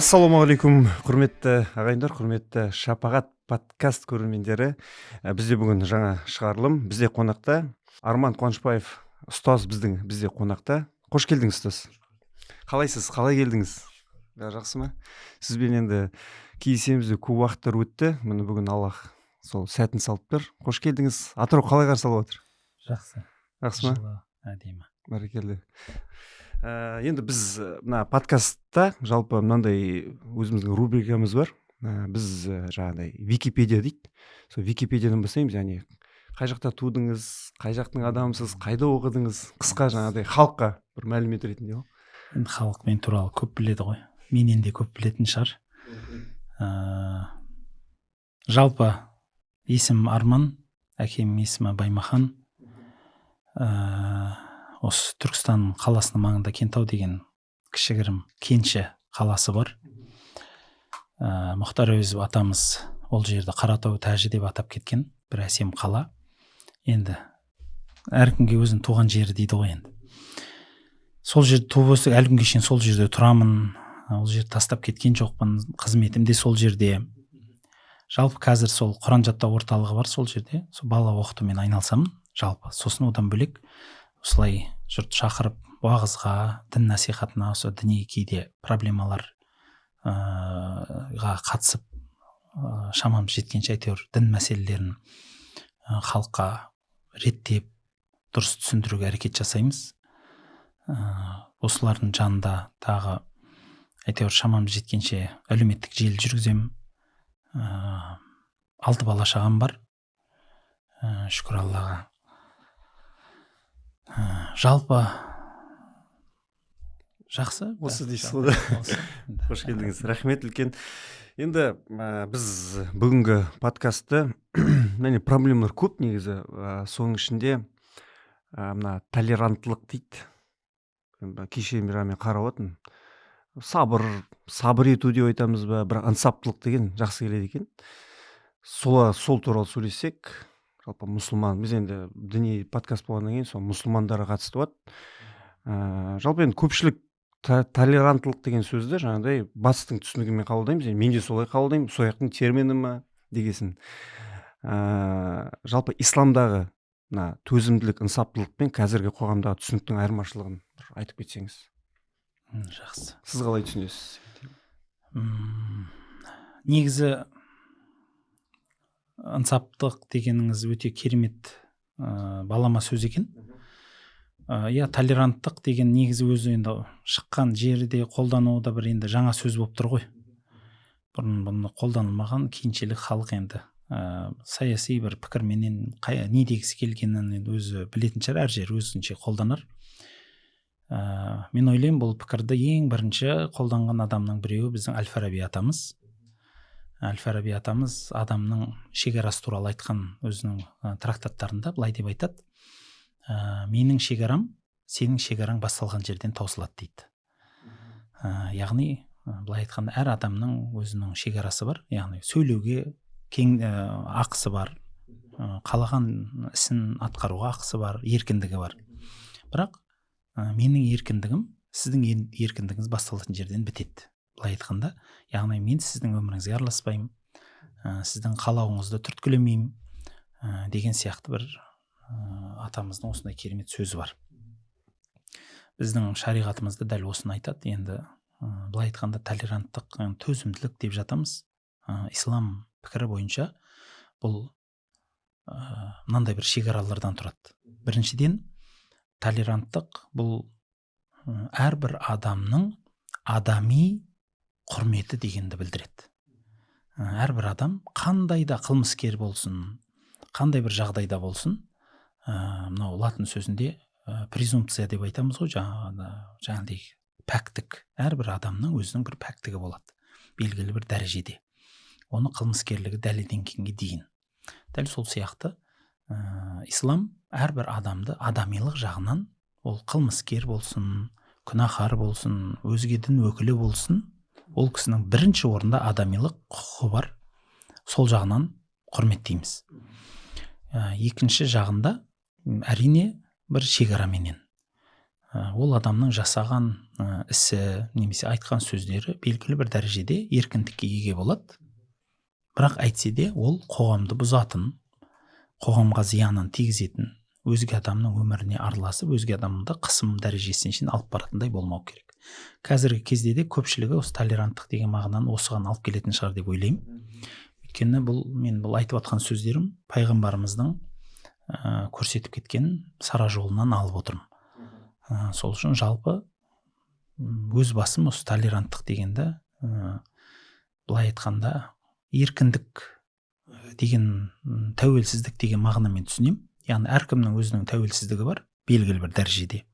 Ассалаумағалейкум, құрметті ағайындар, құрметті Шапағат подкаст көрермендері. Бізде бүгін жаңа шығарылым. Бізде қонақта Арман Қуанышбаев ұстаз, бізде қонақта. Қош келдіңіз, ұстаз. Қалайсыз, қалай келдіңіз? Бәрі жақсы ма? Сізбен енді кездесеміз де көп уақыттар өтті. Міне, бүгін Аллах сол сәтін салып тұр. Қош келдіңіз. Атырау қалай қарсы алып жатыр? Жақсы. Жақсы ма? Жылы, әдемі. Бәрекелді. Енді біз мына подкастта жалпы мынандай өзіміздің рубрикамыз бар. Біз жаңағыдай Википедия дейді, сол Википедиядан бастаймыз, яғни қай жақта тудыңыз, қай жақтың адамысыз, қайда оқыдыңыз, қысқа жаңағыдай халыққа бір мәлімет ретінде ғой. Енді халық мен туралы көп біледі ғой, менен де көп білетін шығар. Жалпы есімім Арман, әкемнің есімі Баймахан. Осы Түркістан қаласының маңында Кентау деген кішігірім кенші қаласы бар. Мұхтар Әуезов атамыз ол жерді Қаратау тәжі деп атап кеткен бір әсем қала. Енді әркімге өзінің туған жері дейді ғой. Енді сол жерде туып өстік, әлі күнге шейін сол жерде тұрамын, ол жерді тастап кеткен жоқпын, қызметім де сол жерде. Жалпы қазір сол Құран жаттау орталығы бар сол жерде, сол бала оқытумен айналысамын жалпы. Сосын одан бөлек осылай жұрт шақырып уағызға, дін насихатына, осы діни кейде проблемалар ға қатысып, шамамыз жеткенше әйтеуір дін мәселелерін халыққа реттеп, дұрыс түсіндіруге әрекет жасаймыз. Осылардың жанында тағы әйтеуір шамамыз жеткенше әлеуметтік желі жүргіземін. Алты бала шағам бар, шүкір Аллаға. Жалпы жақсы. Осы дейсіз Жалпы ғой. Осы. Қош келдіңіз, рахмет үлкен. Енді біз бүгінгі подкастты, міне, проблемалар көп негізі, соның ішінде мына толеранттылық дейді. Кеше мен қарап отырмын, сабыр, сабыр ету деп айтамыз ба, бірақ ынсаптылық деген жақсы келеді екен. Сол туралы сөйлессек. Жалпы мұсылман, біз енді діни подкаст болғаннан кейін сол мұсылмандарға қатысты болады. Жалпы енді көпшілік толеранттылық деген сөзді жаңағыдай батыстың түсінігімен қабылдаймыз. Енді мен де солай қабылдаймын, сол жақтың термині ма дегесін. Жалпы исламдағы мына төзімділік, ынсаптылық пен қазіргі қоғамдағы түсініктің айырмашылығын бір айтып кетсеңіз. Жақсы. Сіз қалай түсінесіз? Негізі ынсаптық дегеніңіз өте керемет балама сөз екен. Иә, толеранттық деген негізі өзі енді шыққан жері де, қолдануы да бір енді жаңа сөз болып тұр ғой. Бұрын бұны қолданылмаған. Кейіншелік халық енді саяси бір пікірменен не дегісі келгенін енді өзі білетін шығар, әр жер өзінше қолданар. Мен ойлаймын, бұл пікірді ең бірінші қолданған адамның біреуі біздің әл Фараби атамыз. Әл Фараби атамыз адамның шекарасы туралы айтқан өзінің трактаттарында былай деп айтады: «Менің шекарам сенің шекараң басталған жерден таусылады», — дейді. Яғни былай айтқанда, әр адамның өзінің шекарасы бар, яғни сөйлеуге кең ақысы бар, қалаған ісін атқаруға ақысы бар, еркіндігі бар. Бірақ менің еркіндігім сіздің еркіндігіңіз басталатын жерден бітеді, былай айтқанда. Яғни мен сіздің өміріңізге араласпаймын, сіздің қалауыңызды түрткілемеймін деген сияқты бір атамыздың осындай керемет сөзі бар. Біздің шариғатымызда дәл осыны айтады. Енді былай айтқанда, толеранттық, төзімділік деп жатамыз. Ислам пікірі бойынша бұл мынандай бір шекаралардан тұрады. Біріншіден, толеранттық бұл әрбір адамның адами құрметі дегенді білдіреді. Әрбір адам қандай да қылмыскер болсын, қандай бір жағдайда болсын, мынау латын сөзінде презумпция деп айтамыз ғой, жаңағыдай пәктік. Әрбір адамның өзінің бір пәктігі болады белгілі бір дәрежеде, оны қылмыскерлігі дәлелденгенге дейін. Дәл сол сияқты ислам әрбір адамды адамилық жағынан, ол қылмыскер болсын, күнәһар болсын, өзге дін өкілі болсын, ол кісінің бірінші орында адамилық құқығы бар, сол жағынан құрметтейміз. Екінші жағында әрине бір шекараменен. Ол адамның жасаған ісі немесе айтқан сөздері белгілі бір дәрежеде еркіндікке ие болады. Бірақ әйтсе де ол қоғамды бұзатын, қоғамға зиянын тигізетін, өзге адамның өміріне араласып, өзге адамды қысым дәрежесіне шейін алып баратындай болмау керек. Қазіргі кезде де көпшілігі осы толеранттық деген мағынаны осыған алып келетін шығар деп ойлаймын. Өйткені бұл мен бұл айтып жатқан сөздерім пайғамбарымыздың көрсетіп кеткен сара жолынан алып отырмын. Сол үшін жалпы өз басым осы толеранттық дегенді былай айтқанда еркіндік деген, тәуелсіздік деген мағынамен түсінемін. Яғни әркімнің өзінің тәуелсіздігі бар белгілі бір дәрежеде.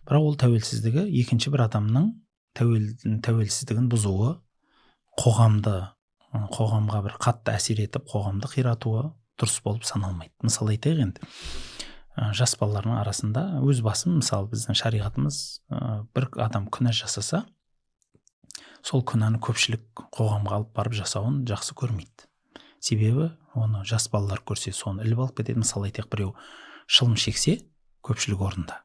Бірақ ол тәуелсіздігі екінші бір адамның тәуелсіздігін бұзуы, қоғамға бір қатты әсер етіп, қоғамды қиратуы дұрыс болып саналмайды. Мысалы айтайық енді, жас балалардың арасында өз басым, мысалы біздің шариғатымыз бір адам күнә жасаса, сол күнәні көпшілік қоғамға алып барып жасауын жақсы көрмейді. Себебі оны жас балалар көрсе, соны іліп алып кетеді. Мысалы айтайық, біреу шылым шексе көпшілік орында,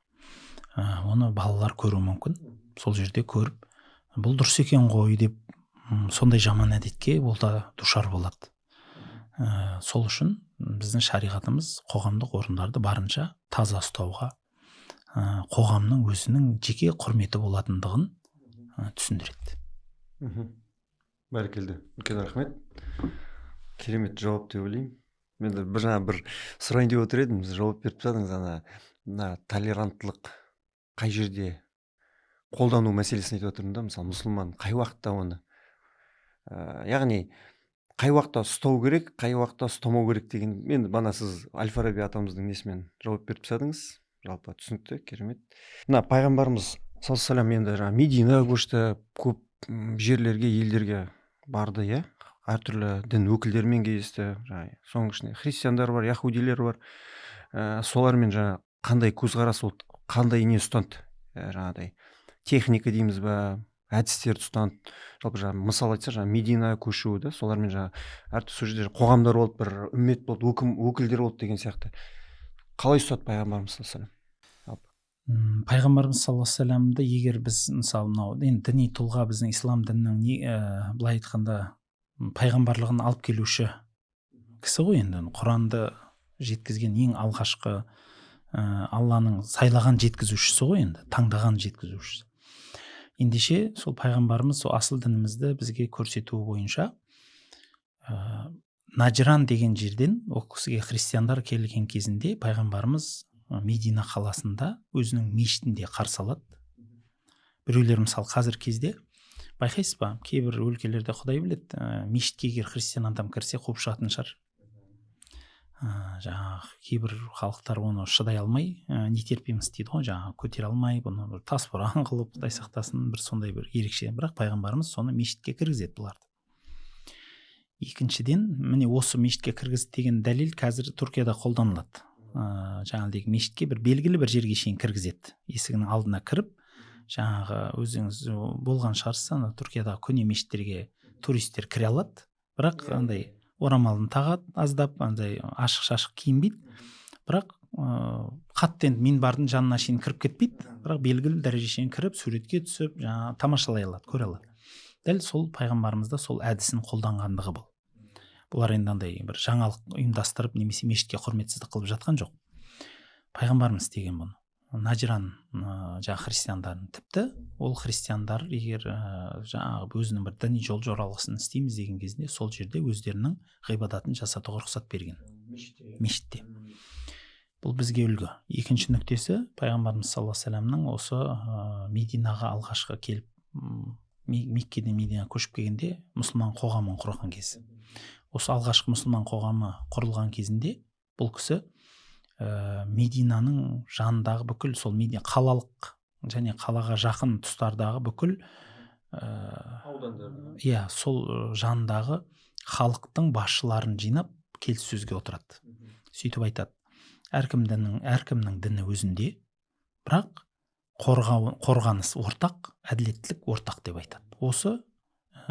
оны балалар көруі мүмкін. Сол жерде көріп, бұл дұрыс екен ғой деп, сондай жаман әдетке ол да душар болады. Сол үшін біздің шариғатымыз қоғамдық орындарды барынша таза ұстауға, қоғамның өзінің жеке құрметі болатындығын түсіндіреді. Бәрекелді, үлкен рахмет, керемет жауап деп ойлаймын. Мен де бір жаңа бір сұрайын деп отыр едім, сіз жауап беріп тастадыңыз. Ана мына толеранттылық қай жерде қолдану мәселесін айтып отырмын да. Мысалы, мұсылман қай уақытта оны яғни қай уақытта ұстау керек, қай уақытта ұстамау керек деген. Енді бағана сіз әл Фараби атамыздың несімен жауап беріп тастадыңыз, жалпы түсінікті, керемет. Мына пайғамбарымыз саллаллаху алейхи енді жаңағы Мединаға көшті, көп жерлерге, елдерге барды, иә, әртүрлі дін өкілдерімен кездесті, жаңағы соның ішінде христиандар бар, яхудилер бар. Солармен жаңа қандай көзқарас болды, қандай не ұстанды, жаңағыдай техника дейміз ба, әдістерді ұстанды? Жалпы жаңағы мысал айтса, жаңағы Мединаға көшу да, солармен жаңағы әртүрлі сол жерде қоғамдар болды, бір үммет болды, өкілдер болды деген сияқты. Қалай ұстады пайғамбарымыз саллаллаху алейхи? Пайғамбарымыз саллаллаху алейхи, егер біз мысалы мынау енді діни тұлға, біздің ислам дінінің не, былай айтқанда пайғамбарлығын алып келуші кісі ғой енді, Құранды жеткізген ең алғашқы Алланың сайлаған жеткізушісі ғой енді, таңдаған жеткізушісі. Ендеше сол пайғамбарымыз сол асыл дінімізді бізге көрсетуі бойынша Нажран деген жерден ол кісіге христиандар келген кезінде пайғамбарымыз Медина қаласында өзінің мешітінде қарсы алады. Біреулер мысалы қазір кезде байқайсыз ба, кейбір өлкелерде, құдай біледі, мешітке егер христиан адам кірсе, қуып шығатын шығар. Жаңағы кейбір халықтар оны шыдай алмай, нетерпимость дейді ғой, жаңағы көтере алмай, бұны бір тас боран қылып, құдай сақтасын, бір сондай бір ерекше. Бірақ пайғамбарымыз соны мешітке кіргізеді бұларды. Екіншіден, міне осы мешітке кіргізді деген дәлел қазір Түркияда қолданылады. Жаңағыдегі мешітке бір белгілі бір жерге шейін кіргізеді, есігінің алдына кіріп, жаңағы өзіңіз болған шығарсыз, ана Түркиядағы көне мешіттерге туристер кіре алады, бірақ андай орамалын тағады аздап, андай ашық шашық киінбейді, бірақ қатты енді минбардың жанына шейін кіріп кетпейді, бірақ белгілі дәреже шейін кіріп, суретке түсіп, жаңағы тамашалай алады, көре алады. Дәл сол пайғамбарымыз да сол әдісін қолданғандығы бұл. Бұлар енді андай бір жаңалық ұйымдастырып немесе мешітке құрметсіздік қылып жатқан жоқ. Пайғамбарымыз істеген бұны Нажран жаңағы христиандарын. Тіпті ол христиандар егер жаңағы өзінің бір діни жол жоралғысын істейміз деген кезінде сол жерде өздерінің ғибадатын жасатуға рұқсат берген мешітте. Бұл бізге үлгі. Екінші нүктесі, пайғамбарымыз саллаллаху алейхи вассаламның осы Мединаға алғашқы келіп, Меккеден Мединаға көшіп келгенде мұсылман қоғамын құрған кез. Осы алғашқы мұсылман қоғамы құрылған кезінде бұл кісі Мединаның жанындағы бүкіл сол Медина қалалық және қалаға жақын тұстардағы бүкіл аудандар, иә, сол жанындағы халықтың басшыларын жинап, келіссөзге отырады. Сөйтіп айтады: әркімнің діні өзінде, бірақ қорғаныс ортақ, әділеттілік ортақ деп айтады. Осы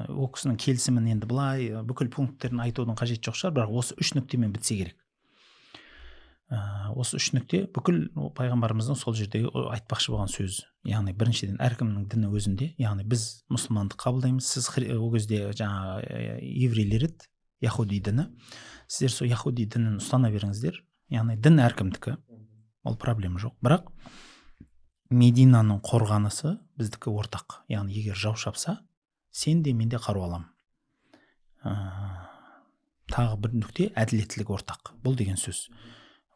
ол кісінің келісімін енді былай бүкіл пункттерін айтудың қажеті жоқ шығар, бірақ осы үш нүктемен бітсе керек. Осы үш нүкте бүкіл пайғамбарымыздың сол жердегі айтпақшы болған сөзі. Яғни біріншіден, әркімнің діні өзінде, яғни біз мұсылмандық қабылдаймыз, сіз ол кезде жаңағы еврейлер еді, яхуди діні, сіздер сол яхуди дінін ұстана беріңіздер, яғни дін әркімдікі, ол проблема жоқ. Бірақ Мединаның қорғанысы біздікі ортақ, яғни егер жау шапса, сен де, мен де қару аламын. Тағы бір нүкте — әділеттілік ортақ. Бұл деген сөз,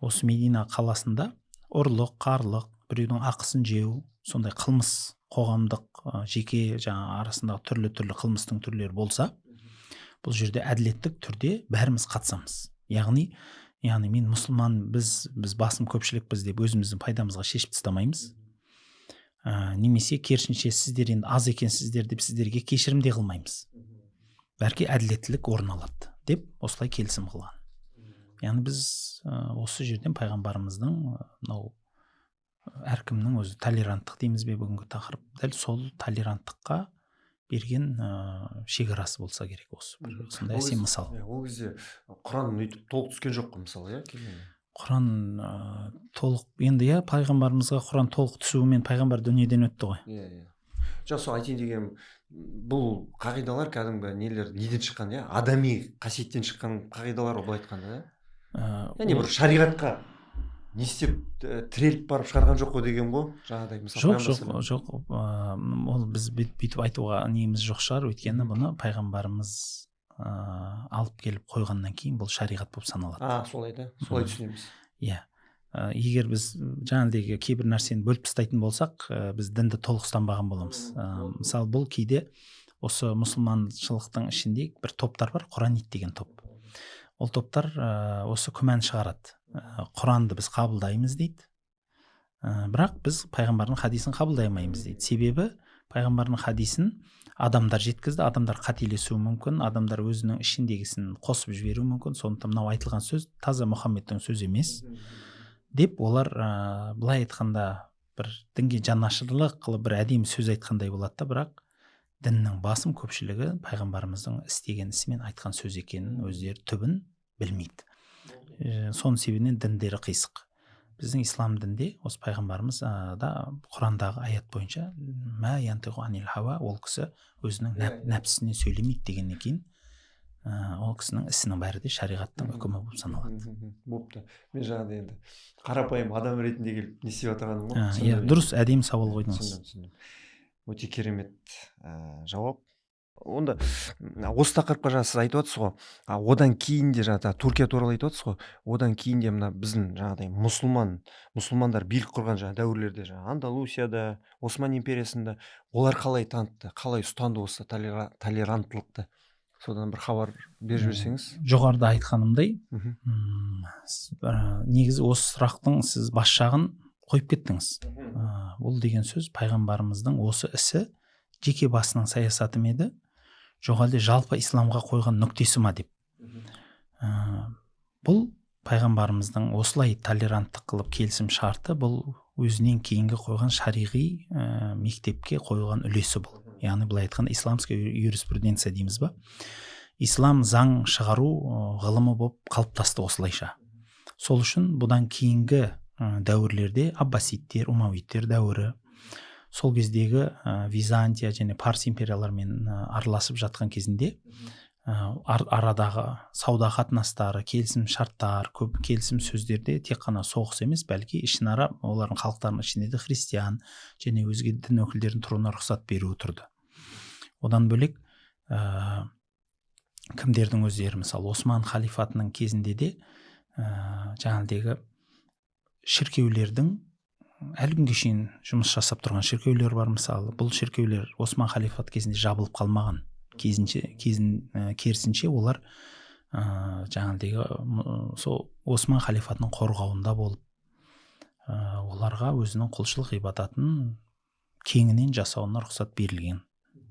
осы Медина қаласында ұрлық, қарлық, біреудің ақысын жеу, сондай қылмыс, қоғамдық, жеке жаңа арасындағы түрлі түрлі қылмыстың түрлері болса, бұл жерде әділеттік түрде бәріміз қатысамыз. Яғни мен мұсылман, біз басым көпшілікпіз деп өзіміздің пайдамызға шешіп тастамаймыз, немесе керісінше, сіздер енді аз екенсіздер деп сіздерге кешірім де қылмаймыз, бәлки әділеттілік орын алады деп осылай келісім қылған. Яғни біз осы жерден пайғамбарымыздың мынау әркімнің өзі толеранттық дейміз бе, бүгінгі тақырып, дәл сол толеранттыққа берген шекарасы болса керек осы бір осындай әсем мысал. Ол кезде Құран өйтіп толық түскен жоқ қой, мысалы, иә? Құран толық енді, иә, пайғамбарымызға Құран толық түсуімен пайғамбар дүниеден өтті ғой. Иә, иә, жоқ, сол айтайын дегенім, бұл қағидалар кәдімгі нелер, неден шыққан, иә, адами қасиеттен шыққан қағидалар ғой, былай айтқанда, иә. Яғни бір шариғатқа не істеп, тіреліп барып шығарған жоқ қой деген ғой жаңағыдай, мысалы. Жоқ, жоқ, жоқ, ол біз бүйтіп айтуға неміз жоқ шығар, өйткені бұны пайғамбарымыз алып келіп қойғаннан кейін бұл шариғат болып саналады. А, солай да, солай түсінеміз. Иә, егер біз жаңағыдегі кейбір нәрсені бөліп тастайтын болсақ, біз дінді толық ұстанбаған боламыз. Мысалы, бұл кейде осы мұсылманшылықтың ішінде бір топтар бар, құранит деген топ. Ол топтар осы күмән шығарады. Құранды біз қабылдаймыз дейді, бірақ біз пайғамбардың хадисін қабылдай алмаймыз дейді. Себебі пайғамбардың хадисін адамдар жеткізді, адамдар қателесуі мүмкін, адамдар өзінің ішіндегісін қосып жіберуі мүмкін, сондықтан мынау айтылған сөз таза Мұхаммедтің сөзі емес деп олар, былай айтқанда, бір дінге жанашырлық қылып бір әдемі сөз айтқандай болады да, бірақ діннің басым көпшілігі пайғамбарымыздың істеген ісі мен айтқан сөз екенін өздері түбін білмейді. Соның себебінен діндері қисық. Біздің ислам дінде осы пайғамбарымыз да Құрандағы аят бойынша мә янтиқу анил хауа, ол кісі өзінің нәпсісіне сөйлемейді дегеннен кейін, ол кісінің ісінің бәрі де шариғаттың үкімі болып саналады. Бопты. Мен жаңағыдай енді қарапайым адам ретінде келіп не істеп отырғаным ғой. Иә, дұрыс, әдемі сауал қойдыңыз. Түсіндім. Өте керемет жауап. Онда осы тақырыпқа жаңа сіз айтып отырсыз ғой, одан кейін де жаңа Түркия туралы айтып отырсыз ғой, одан кейін де мына біздің жаңағыдай мұсылмандар билік құрған жаңа дәуірлерде, жаңа Андалусияда, Осман империясында олар қалай танытты, қалай ұстанды осы толеранттылықты, содан бір хабар беріп жіберсеңіз. Жоғарыда айтқанымдай, негізі осы сұрақтың сіз бас жағын қойып кеттіңіз. Бұл деген сөз, пайғамбарымыздың осы ісі жеке басының саясаты ма еді, жоқ әлде жалпы исламға қойған нүктесі ма деп. Бұл пайғамбарымыздың осылай толеранттық қылып келісім шарты, бұл өзінен кейінгі қойған шариғи мектепке қойған үлесі бұл. Яғни былай айтқанда, исламская юриспруденция дейміз ба, ислам заң шығару ғылымы болып қалыптасты осылайша. Сол үшін бұдан кейінгі дәуірлерде аббасидтер, умавидтер дәуірі, сол кездегі Византия және Парс империяларымен араласып жатқан кезінде, арадағы сауда қатынастары, келісім шарттар, көп келісім сөздерде тек қана соғыс емес, бәлки ішінара олардың халықтарының ішінде де христиан және өзге дін өкілдерінің тұруына рұқсат беруі тұрды. Одан бөлек, кімдердің өздері, мысалы, Осман халифатының кезінде де жаңағыдегі шіркеулердің әлі күнге шейін жұмыс жасап тұрған шіркеулер бар. Мысалы, бұл шіркеулер Осман халифат кезінде жабылып қалмаған, керісінше олар жаңағыдегі сол Осман халифатының қорғауында болып, оларға өзінің құлшылық ғибадатын кеңінен жасауына рұқсат берілген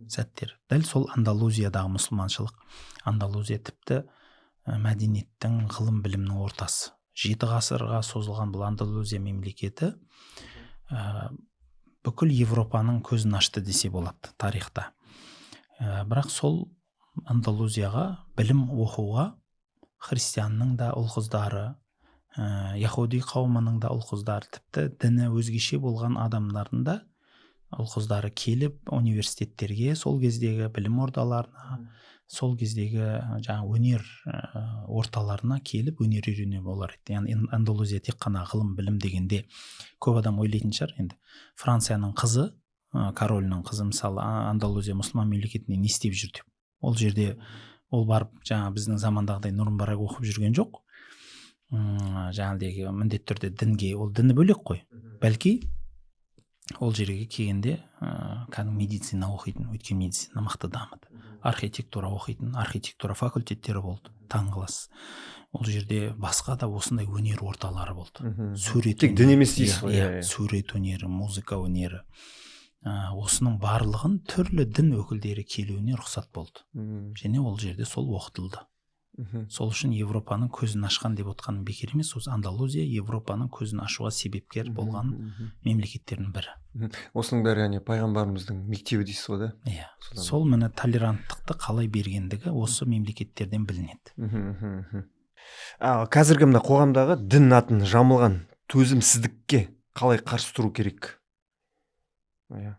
сәттер. Дәл сол Андалузиядағы мұсылманшылық, Андалузия тіпті мәдениеттің, ғылым білімнің ортасы. 7 ғасырға созылған бұл Андалузия мемлекеті бүкіл Европаның көзін ашты десе болады тарихта. Бірақ сол Андалузияға білім оқуға христианның да ұл қыздары, Яхуди қауымының да ұл-қыздары, тіпті діні өзгеше болған адамдардың да ұл-қыздары келіп университеттерге, сол кездегі білім ордаларына, сол кездегі жаңа өнер орталарына келіп өнер үйрене болар еді. Яғни Андалузия тек қана ғылым білім дегенде көп адам ойлайтын шығар, енді Францияның қызы, королінің қызы мысалы Андалузия мұсылман мемлекетінде не істеп жүр деп. Ол жерде ол барып жаңа біздің замандағыдай Нұрмұбарак оқып жүрген жоқ. Жаңағыдегі міндетті түрде дінге, ол діні бөлек қой. Бәлки ол жерге келгенде кәдімгі медицина оқитын, өйткені медицина мықты дамыды. Архитектура оқитын, архитектура факультеттері болды, таң қаласыз. Ол жерде басқа да осындай өнер орталары болды. Сурет тек дін емес дейсіз ғой. Иә, сурет өнері, музыка өнері. Осының барлығын түрлі дін өкілдері келуіне рұқсат болды. Және ол жерде сол оқытылды. Сол үшін Европаның көзін ашқан деп отқаным бекер емес. Осы Андалузия Европаның көзін ашуға себепкер болған мемлекеттердің бірі. Осының бәрі яғни пайғамбарымыздың мектебі дейсіз ғой да? Иә. Сол міне толеранттықты қалай бергендігі осы мемлекеттерден білінеді. Қазіргі мына қоғамдағы дін атын жамылған төзімсіздікке қалай қарсы тұру керек? Иә.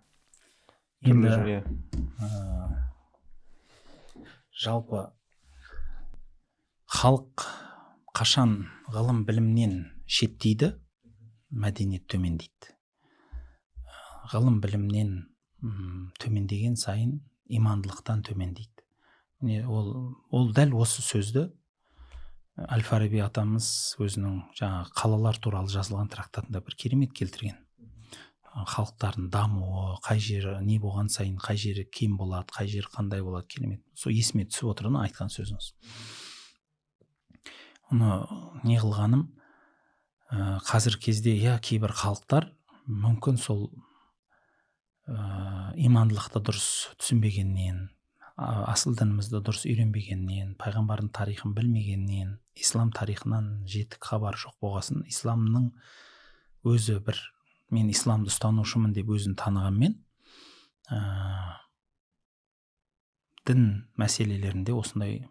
Енді жалпы халық қашан ғылым білімнен шеттейді, мәдениет төмендейді. Ғылым білімнен төмендеген сайын имандылықтан төмендейді. Міне ол дәл осы сөзді Әл-Фараби атамыз өзінің жаңағы қалалар туралы жазылған трактатында бір керемет келтірген. Халықтардың дамуы, қай жері не болған сайын қай жері кем болады, қай жері қандай болады, керемет. Сол есіме түсіп отыр айтқан сөзіңіз. Оны не қылғаным, қазіргі кезде иә кейбір халықтар мүмкін сол имандылықты дұрыс түсінбегеннен, асыл дінімізді дұрыс үйренбегеннен, пайғамбардың тарихын білмегеннен, ислам тарихынан жетік хабар жоқ болғасын, исламның өзі бір мен исламды ұстанушымын деп өзін танығанмен, дін мәселелерінде осындай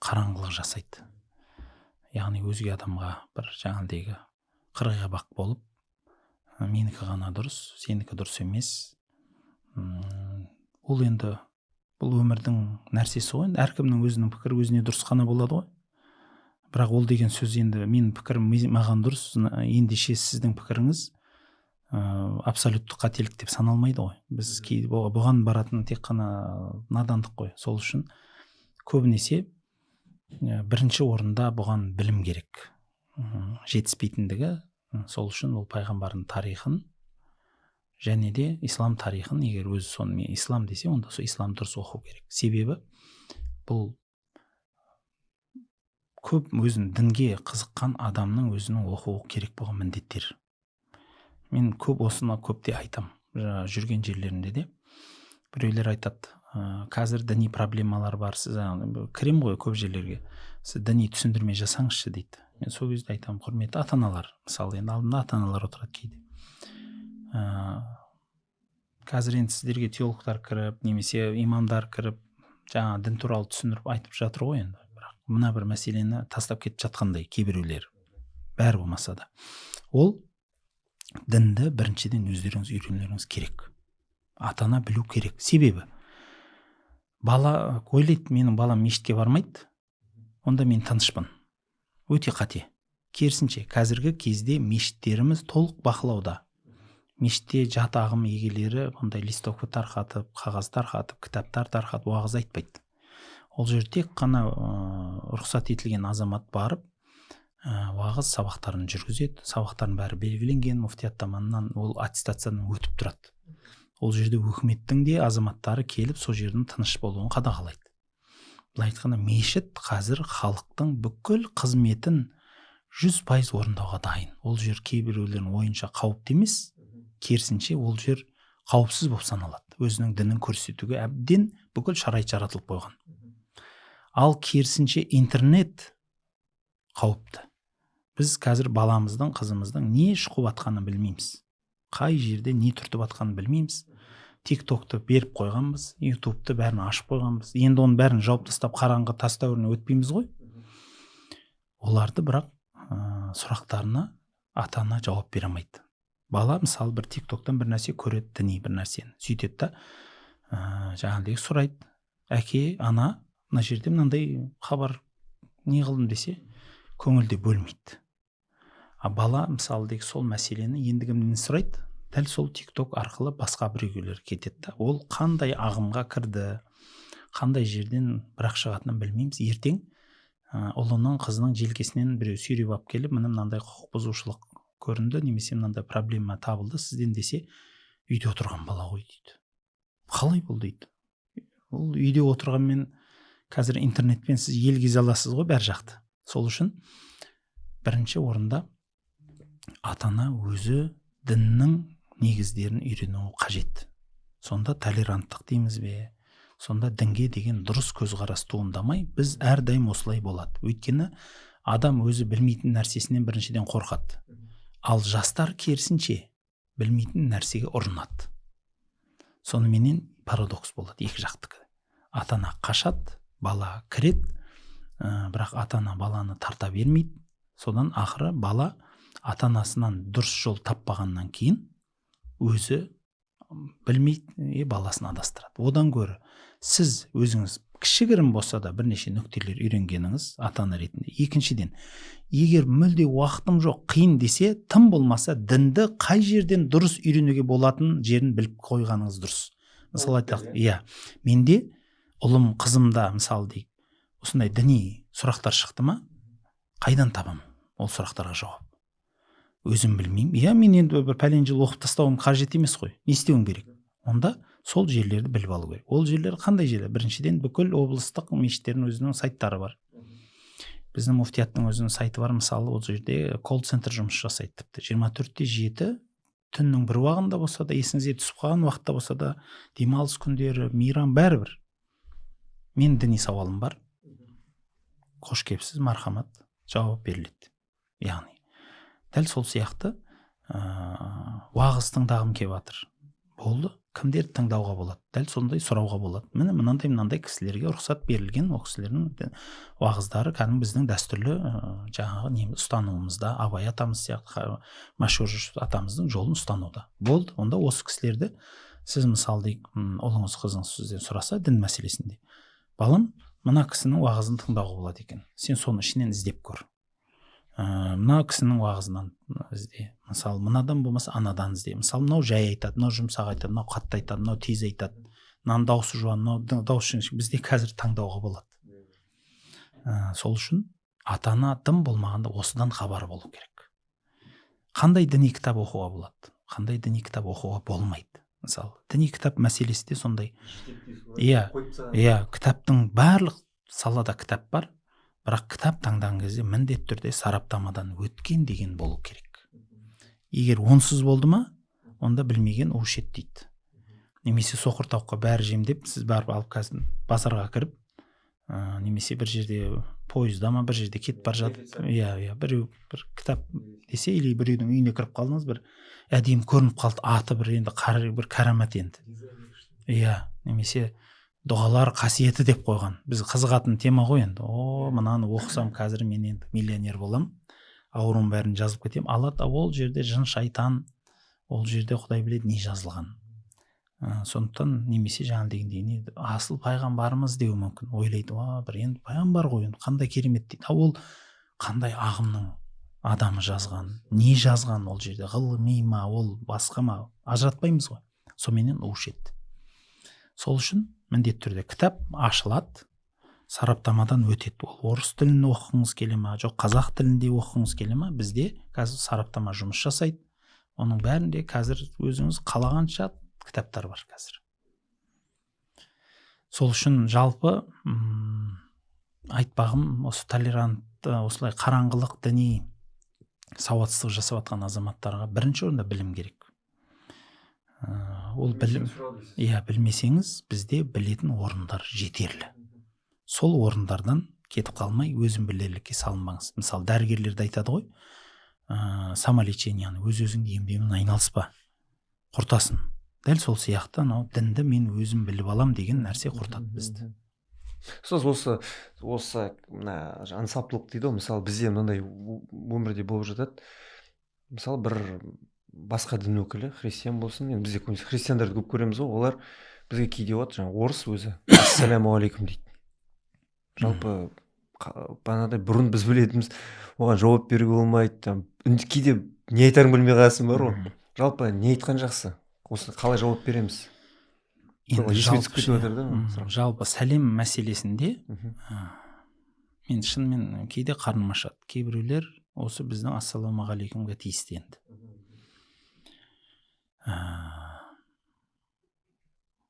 қараңғылық жасайды. Яғни өзге адамға бір жаңағыдегі қырғиқабақ болып, менікі ғана дұрыс, сенікі дұрыс емес. Ол енді бұл өмірдің нәрсесі ғой, енді әркімнің өзінің пікірі өзіне дұрыс қана болады ғой. Бірақ ол деген сөз енді менің пікірім маған дұрыс, ендеше сіздің пікіріңіз абсолютті қателік деп саналмайды ғой. Біз кейде бұған баратын тек қана надандық қой. Сол үшін көбінесе бірінші орында бұған білім керек. Жетіспейтіндігі, сол үшін ол пайғамбардың тарихын және де ислам тарихын, егер өзі соны мен ислам десе, онда сол ислам дұрыс оқу керек. Себебі бұл көп өзін дінге қызыққан адамның өзінің оқуы керек болған міндеттер. Мен көп осыны көпте айтам, жүрген жерлерімде де біреулер айтады, қазір діни проблемалар бар, сіз кірем ғой көп жерлерге, сіз діни түсіндірме жасаңызшы дейді. Мен сол кезде айтамын, құрметті ата-аналар, мысалы енді алдымда ата-аналар отырады кейде. Қазір енді сіздерге теологтар кіріп немесе имамдар кіріп жаңа дін туралы түсіндіріп айтып жатыр ғой енді, бірақ мына бір мәселені тастап кетіп жатқандай кейбіреулер, бәрі болмаса да. Ол дінді біріншіден өздеріңіз үйренулеріңіз керек. Ата-ана білу керек. Себебі бала ойлайды, менің балам мешітке бармайды, онда мен тынышпын. Өте қате. Керісінше, қазіргі кезде мешіттеріміз толық бақылауда. Мешітте жат ағым егелері бұндай листовка тарқатып, қағаз тарқатып, кітаптар тарқатып уағыз айтпайды. Ол жерде тек қана рұқсат етілген азамат барып уағыз сабақтарын жүргізеді. Сабақтардың бәрі белгіленген, муфтият таманынан ол аттестациядан өтіп тұрады. Ол жерде өкіметтің де азаматтары келіп сол жердің тыныш болуын қадағалайды. Былай айтқанда, мешіт қазір халықтың бүкіл қызметін 100% орындауға дайын. Ол жер кейбіреулердің ойынша қауіпті емес, керісінше ол жер қауіпсіз болып саналады. Өзінің дінін көрсетуге әбден бүкіл шарайт жаратылып қойған. Ал керісінше интернет қауіпті. Біз қазір баламыздың, қызымыздың не шұқып атқанын білмейміз. Қай жерде не түртіп атқанын білмейміз. Тик-токты беріп қойғанбыз, ютубты бәрін ашып қойғанбыз. Енді оның бәрін жауып тастап қараңғы тас дәуіріне өтпейміз ғой. Оларды бірақ Сұрақтарына ата ана жауап бере алмайды. Бала мысалы бір Тик Токтан бір нәрсе көреді, діни бір нәрсені, сөйтеді да, жаңағыдай сұрайды: «Әке, ана, мына жерде мынандай хабар, не қылдым?» – десе, көңіл де бөлмейді. А бала мысалы дейік, сол мәселені енді кімнен сұрайды? Дәл сол Тик Ток арқылы басқа біреулер кетеді да, ол қандай ағымға кірді, қандай жерден бірақ шығатынын білмейміз. Ертең ұлының, қызының желкесінен біреу сүйреп алып келіп, «Міне, мынандай құқық бұзушылық көрінді» немесе «Мынандай проблема табылды сізден» десе, «Үйде отырған бала ғой», – дейді. «Қалай бұл?» – дейді. Ол үйде отырғанмен, қазір интернетпен сіз ел кезе аласыз ғой бәр жақты. Сол үшін бірінші орында ата ана өзі діннің негіздерін үйренуі қажет. Сонда толеранттық дейміз бе, сонда дінге деген дұрыс көзқарас туындамай, біз әрдайым осылай болады. Өйткені адам өзі білмейтін нәрсесінен біріншіден қорқады, ал жастар керісінше білмейтін нәрсеге ұрынады. Соныменен парадокс болады екі жақтікі: ата ана қашады, бала кіреді, бірақ ата ана баланы тарта бермейді. Содан ақыры бала ата анасынан дұрыс жол таппағаннан кейін өзі білмейді и баласын адастырады. Одан гөрі сіз өзіңіз кішігірім болса да бірнеше нүктелер үйренгеніңіз ата ана ретінде. Екіншіден, егер мүлде уақытым жоқ, қиын десе, тым болмаса дінді қай жерден дұрыс үйренуге болатын жерін біліп қойғаныңыз дұрыс. Мысалы айтайық, иә, менде ұлым, қызымда мысалы дейік, осындай діни сұрақтар шықты ма, қайдан табамын ол сұрақтарға жауап? Өзім білмеймін. Иә, мен енді бір пәлен жыл оқып тастауым қажет емес қой. Не істеуім керек онда? Сол жерлерді біліп алу керек. Ол жерлер қандай жерлер? Біріншіден, бүкіл облыстық мешіттердің өзінің сайттары бар, біздің муфтияттың өзінің сайты бар. Мысалы, ол жерде колл центр жұмыс жасайды, тіпті 24/7, түннің бір уағында болса да, есіңізге түсіп қалған уақытта болса да, демалыс күндері, мейрам, бәрібір. «Мен діни сауалым бар, қош келіпсіз, мархамат», жауап беріледі. Яғни дәл сол сияқты уағыз тыңдағым келіп жатыр, болды, кімдерді тыңдауға болады? Дәл сондай сұрауға болады: «Міне, мынандай мынандай кісілерге рұқсат берілген, ол кісілердің уағыздары кәдімгі біздің дәстүрлі жаңағы не ұстанымымызда, Абай атамыз сияқты мәшһүр атамыздың жолын ұстануда». Болды, онда осы кісілерді сіз мысалы дейік, ұлыңыз, қызыңыз сізден сұраса дін мәселесінде: «Балам, мына кісінің уағызын тыңдауға болады екен, сен соның ішінен іздеп көр, мына кісінің уағызынан ізде, мысалы, мынадан болмаса анадан ізде, мысалы, мынау жай айтады, мынау жұмсақ айтады, мынау қатты айтады, мынау тез айтады, мынаның дауысы жуан, мынау дауысы». Бізде қазір таңдауға болады. Сол үшін ата ана тым болмағанда осыдан хабар болу керек: қандай діни кітап оқуға болады, қандай діни кітап оқуға болмайды. Мысалы, діни кітап мәселесі де сондай. Иә, кітаптың, барлық салада кітап бар, бірақ кітап таңдаған кезде міндетті түрде сараптамадан өткен деген болу керек. Егер онсыз болды ма, онда «білмеген у ішеді» дейді немесе «соқыр тауыққа бәрі жем» деп, сіз барып алып қазір базарға кіріп, немесе бір жерде, пойызда ма, бір жерде кетіп бара жатып, иә, біреу бір кітап десе или біреудің үйіне кіріп қалдыңыз, бір әдемі көрініп қалды аты, бір енді бір кәрамат енді, иә, немесе «дұғалар қасиеті» деп қойған, біз қызығатын тема ғой енді. «О, мынаны оқысам, қазір мен енді миллионер боламын, ауруым бәрін жазып кетемін». Алады, ол жерде жын шайтан, ол жерде құдай біледі не жазылған. Сондықтан немесе жаңа дегендей, не асыл пайғамбарымыз деуі мүмкін, ойлайды: «Уа, бір енді пайғамбар ғой енді, қандай керемет», – дейді. Ал ол қандай ағымның адамы жазған, не жазған ол жерде, ғылыми ма ол, басқа ма, ажыратпаймыз ғой. Соныменен у ішеді. Сол үшін міндетті түрде кітап ашылады, сараптамадан өтеді. Ол орыс тілін оқығыңыз келе ма, жоқ қазақ тілінде оқығыңыз келе ма, бізде қазір сараптама жұмыс жасайды. Оның бәрінде қазір өзіңіз қалағанша кітаптар бар қазір. Сол үшін жалпы айтпағым, осы толерантты, осылай қараңғылық, діни сауатсыздық жасап жатқан азаматтарға бірінші орында білім керек. Ол білім, иә, білмесеңіз, бізде білетін орындар жетерлі. Сол орындардан кетіп қалмай, өзін білерлікке салынбаңыз. Мысалы, дәрігерлер де айтады ғой, самолечение, яғни өз өзіңді емдеумен айналыспа, құртасың. Дәл сол сияқты анау дінді мен өзім біліп алам деген нәрсе құртады бізді. Ұстаз, осы мына ынсаптылық дейді ғой, мысалы, бізде мынандай өмірде болып жатады. Мысалы, бір басқа дін өкілі, христиан болсын, енді бізде көбінесе христиандарды көп көреміз ғой, олар бізге кейде болады, жаңағы орыс өзі «ассалаумағалейкум» дейді. Жалпы бағанағыдай бұрын біз білетінбіз, оған жауап беруге болмайды, там, кейде не айтарыңды білмей қаласың бар ғой. Жалпы не айтқан жақсы, осы қалай жауап береміз? Енді есіме түсіп кетіп жатыр да сұрақ. Жалпы сәлем мәселесінде мен шынымен кейде қарным ашады. Кейбіреулер осы біздің ассалаумағалейкумге тиісті енді.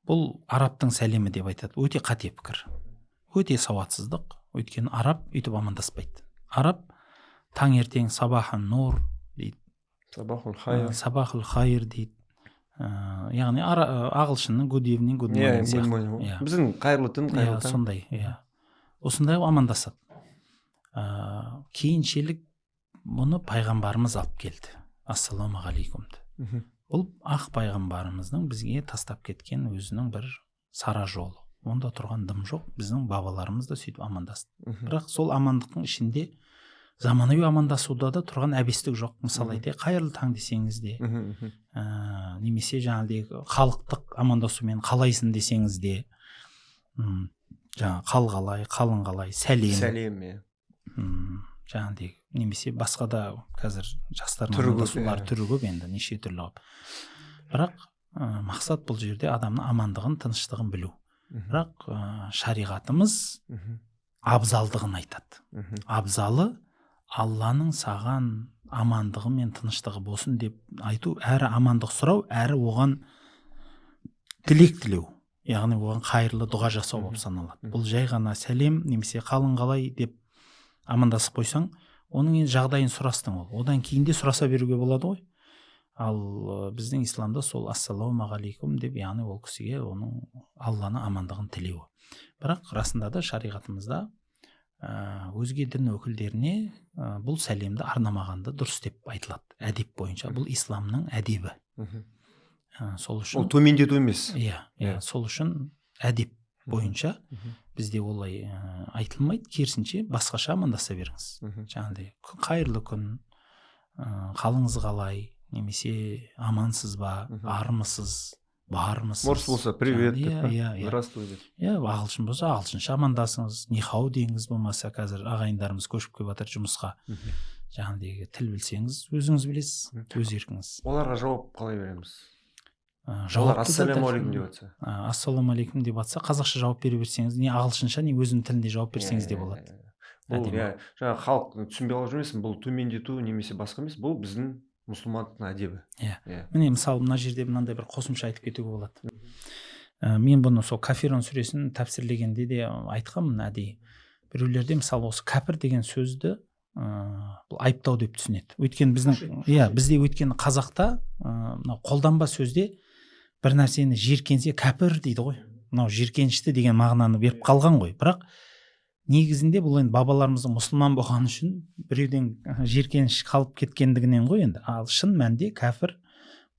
Бұл арабтың сәлемі деп айтады. Өте қате пікір, өте сауатсыздық. Өйткені араб өйтіп амандаспайды. Араб таңертең «сабахан нур» дейді. Сабахул хайр. «Сабахул хайр» дейді. Яғни ағылшынның «good evening», «good morning» good сияқты. morning. Иә. Біздің қайырлы түн, қайырлы таң. Сондай, иә, осындай қылып амандасады. Кейіншелік бұны пайғамбарымыз алып келді, ассалаумағалейкумды. Бұл ақ пайғамбарымыздың бізге тастап кеткен өзінің бір сара жолы, онда тұрған дым жоқ. Біздің бабаларымыз да сөйтіп амандасты. Бірақ сол амандықтың ішінде заманауи амандасуда да тұрған әбестік жоқ. Мысалы, айтайық, қайырлы таң десеңіз де, мхм, мхм. Немесе жаңағыдай халықтық амандасумен қалайсың десеңіз де, жаңағы қал қалай, қалың қалай, сәлем. Сәлем, иә. Жаңағыдай немесе басқа да қазір жастардың Түрі көп, амандасулары иә. түрі көп енді, неше түрлі қылып. Бірақ мақсат бұл жерде адамның амандығын, тыныштығын білу. Бірақ шариғатымыз абзалдығын айтады. Абзалы Алланың саған амандығы мен тыныштығы болсын деп айту, әрі амандық сұрау, әрі оған тілек тілеу, яғни оған қайырлы дұға жасау болып саналады. Бұл жай ғана сәлем немесе қалың қалай деп амандасып қойсаң, оның енді жағдайын сұрастың, ол одан кейін де сұраса беруге болады ғой. Ал біздің исламда сол ассалаумағалейкум деп, яғни ол кісіге оның Алланың амандығын тілеуі. Бірақ расында да шариғатымызда өзге дін өкілдеріне бұл сәлемді арнамағанды дұрыс деп айтылады әдеп бойынша. Бұл исламның әдебі. Сол үшін Ол төмендету емес. Иә. Сол үшін әдеп бойынша бізде олай айтылмайды. Керісінше, басқаша амандаса беріңіз. Жаңағыдай қайырлы күн, қалыңыз қалай немесе амансыз ба, армысыз, бармысыз. Орыс болса «привет» деп иә па? Иә, иә. «Здравствуй» деп. Иә, ағылшын болса, ағылшынша амандасыңыз, нихау деңіз. Болмаса қазір ағайындарымыз көшіп келіп жатыр жұмысқа, жаңағыдай тіл білсеңіз, өзіңіз білесіз, өз еркіңіз. Оларға жауап қалай береміз? Олар Жауапты да ассалаумағалейкум деп жатса. Ассалаумағалейкум деп жатса, қазақша жауап бере берсеңіз, не ағылшынша, не өзінің тілінде жауап берсеңіз де болады. Бұл Әдемі. иә, жаңағы халық түсінбей қалып жүрмесін, бұл төмендету немесе басқа емес, бұл біздің мұсылмандықтың әдебі. Иә. Иә. Міне, мысалы, мына жерде мынандай бір қосымша айтып кетуге болады. Мен бұны сол Кафирун сүресін тәпсірлегенде де айтқанмын әдейі. Біреулерде, мысалы, осы кәпір деген сөзді бұл айыптау деп түсінеді. Өйткені біздің, иә, бізде, өйткені қазақта мынау қолданба сөзде бір нәрсені жиіркенсе, кәпір дейді ғой, мынау жиіркенішті деген мағынаны беріп қалған ғой. Бірақ негізінде бұл енді бабаларымыздың мұсылман болғаны үшін біреуден жиіркеніш қалып кеткендігінен ғой енді. Ал шын мәнінде кәпір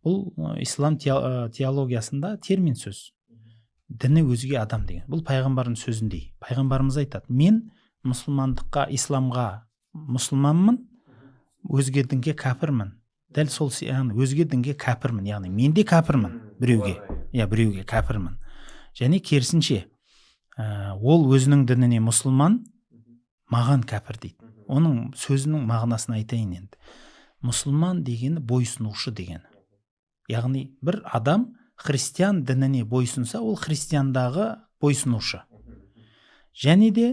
бұл ислам теологиясында термин сөз, діні өзге адам деген. Бұл пайғамбардың сөзіндей. Пайғамбарымыз айтады: мен мұсылмандыққа, исламға мұсылманмын, өзге дінге кәпірмін. Дәл сол яғни өзге дінге кәпірмін, яғни мен де кәпірмін біреуге, иә, біреуге кәпірмін. Және керісінше, ол өзінің дініне мұсылман, маған кәпір дейді. Оның сөзінің мағынасын айтайын енді. Мұсылман дегені бойсұнушы дегені. Яғни бір адам христиан дініне бойсұнса, ол христиандағы бойсұнушы. Және де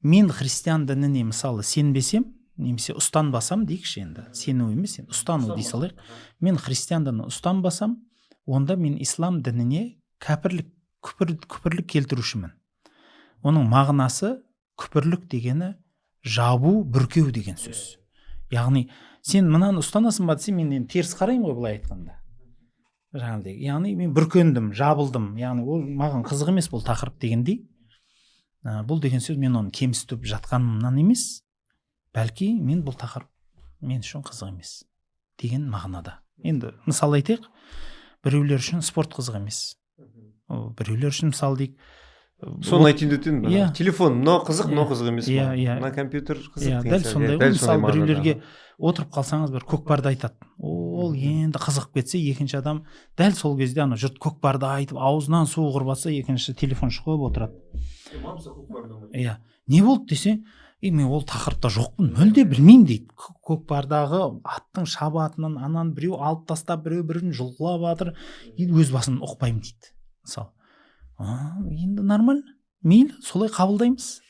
мен христиан дініне, мысалы, сенбесем немесе ұстанбасам дейікші, енді сену емес енді, ұстану дей салайық, мен христиан дінін ұстанбасам, онда мен ислам дініне кәпірлік, күпірлік келтірушімін. Оның мағынасы, күпірлік дегені жабу, бүркеу деген сөз. Яғни сен мынаны ұстанасың ба десе, мен енді теріс қараймын ғой былай айтқанда, жаңағыдай. Яғни мен бүркендім, жабылдым, яғни ол маған қызық емес бұл тақырып дегендей. Бұл деген сөз мен оны кемсітіп жатқанымнан емес, бәлки мен бұл тақырып мен үшін қызық емес деген мағынада. Енді мысал айтайық, біреулер үшін спорт қызық емес. Біреулер үшін, мысалы дейік, Соны айтайын деп едім. Иә. Телефон мынау қызық, мынау қызық емес. Иә, иә. Мына компьютер қызық. Иә, дәл сондай ғой. Мысалы, біреулерге отырып қалсаңыз, бір көкпарды айтады. Ол енді қызығып кетсе, екінші адам дәл сол кезде ана жұрт көкпарды айтып аузынан су құрып жатса, екіншісі телефон шұқып отырады. Иә, не болды десе, и мен ол тақырыпта жоқпын, мүлде білмеймін дейді. Көкпардағы аттың шабатынын ананы біреу алып тастап, біреу бірін жұлқылап жатыр, енді өз басым ұқпаймын дейді. Мысалы, енді нормально, мейлі, солай қабылдаймыз.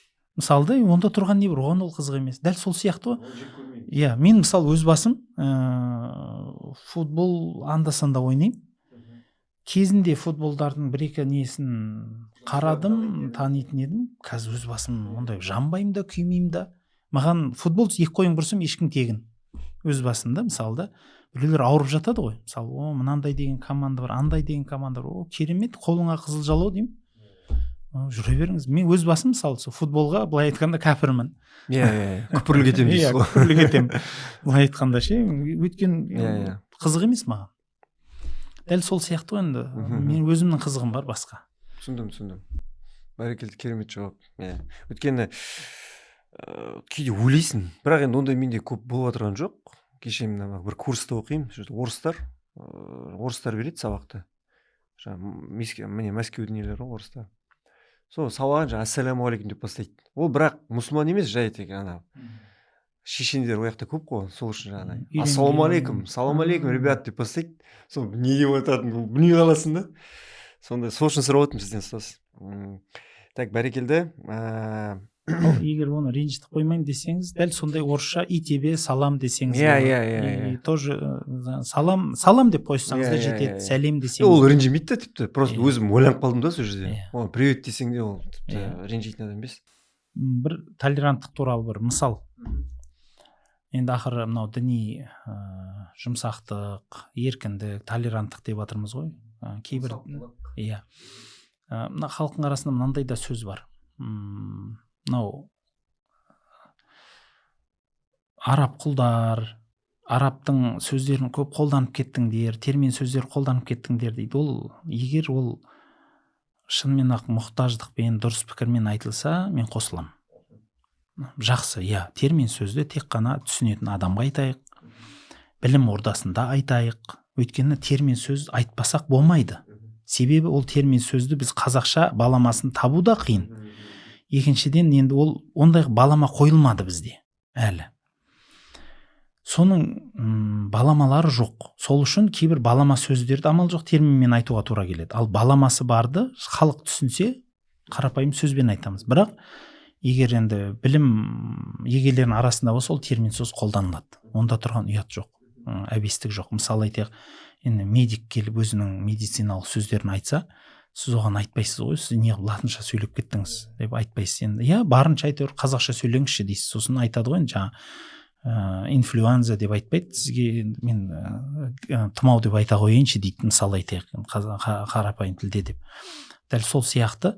Мысалы да, онда тұрған не бар, оған ол қызық емес. Дәл сол сияқты ғой. Иә, мен мысалы өз басым футбол анда санда ойнаймын. Кезінде футболдардың бір екі несін қарадым, танитын едім. Қазір өз басым ондай жанбаймын да, күймеймін да. Маған футбол екі қойын бұрсам, ешкім тегін. Өз басым да, мысалы да, біреулер ауырып жатады ғой. Мысалы, о, мынандай деген команда бар, андай деген команда бар, о, керемет, қолыңа қызыл жалау деймін, жүре беріңіз. Мен өз басым мысалы сол футболға былай айтқанда кәпірмін. Иә, иә, күпірлік етемін дейсіз ғой. Күпірлік етемін былай айтқанда ше, өйткені иә, иә. қызық емес маған. Дәл сол сияқты ғой енді, мен өзімнің қызығым бар басқа. Түсіндім. Бәрекелді, керемет жауап. Иә, өйткені кейде ойлайсың, бірақ енді ондай менде көп болып отырған жоқ. Кеше мына бір курста оқимын, сол жерде орыстар береді сабақты. Жаңағы міне Мәскеудің нелері ғой, орыстар. Сол сабағын жаңағы ассалаумағалейкум деп бастайды. Ол бірақ мұсылман емес, жай тек ана шешендер ол жақта көп қой, сол үшін жаңағыдай ассалаумағалейкум, салам алейкум, ребят деп бастайды. Сол не деп айтатынын білмей қаласың да. Сондай, сол үшін сұрап отырмын сізден, ұстаз. Так, бәрекелді. Егер оны ренжітіп қоймаймын десеңіз, дәл сондай орысша и тебе салам десеңіз, иә иә иә тоже салам салам деп қойсаңыз да жетеді, сәлем десеңіз. Ол ренжімейді да тіпті, просто өзім ойланып қалдым да сол жерде. Оған привет десең де, ол тіпті ренжитін адам емес. Бір толеранттық туралы бір мысал. Енді ақыры мынау діни жұмсақтық, еркіндік, толеранттық деп жатырмыз ғой. Кейбір иә, мына халықтың арасында мынандай да сөз бар. Мынау араб құлдар, арабтың сөздерін көп қолданып кеттіңдер, термин сөздер қолданып кеттіңдер дейді. Ол егер ол шынымен ақ мұқтаждықпен, дұрыс пікірмен айтылса, мен қосыламын. Жақсы, иә, термин сөзді тек қана түсінетін адамға айтайық, білім ордасында айтайық. Өйткені термин сөз айтпасақ болмайды. Себебі ол термин сөзді біз қазақша баламасын табу да қиын. Екіншіден, енді ол ондай балама қойылмады бізде әлі. Соның баламалары жоқ. Сол үшін кейбір балама сөздерді амал жоқ терминмен айтуға тура келеді. Ал баламасы барды халық түсінсе, қарапайым сөзбен айтамыз. Бірақ егер енді білім егелерінің арасында болса, ол термин сөз қолданылады. Онда тұрған ұят жоқ, әбестік жоқ. Мысалы айтайық, енді медик келіп өзінің медициналық сөздерін айтса, сіз оған айтпайсыз ғой, сіз неғып латынша сөйлеп кеттіңіз деп айтпайсыз. Енді иә, барынша әйтеуір қазақша сөйлеңізші дейсіз. Сосын айтады ғой енді жаңа инфлюэнза деп айтпайды сізге, енді мен тұмау деп айта қояйыншы дейді, мысалы айтайық, қарапайым тілде деп. Дәл сол сияқты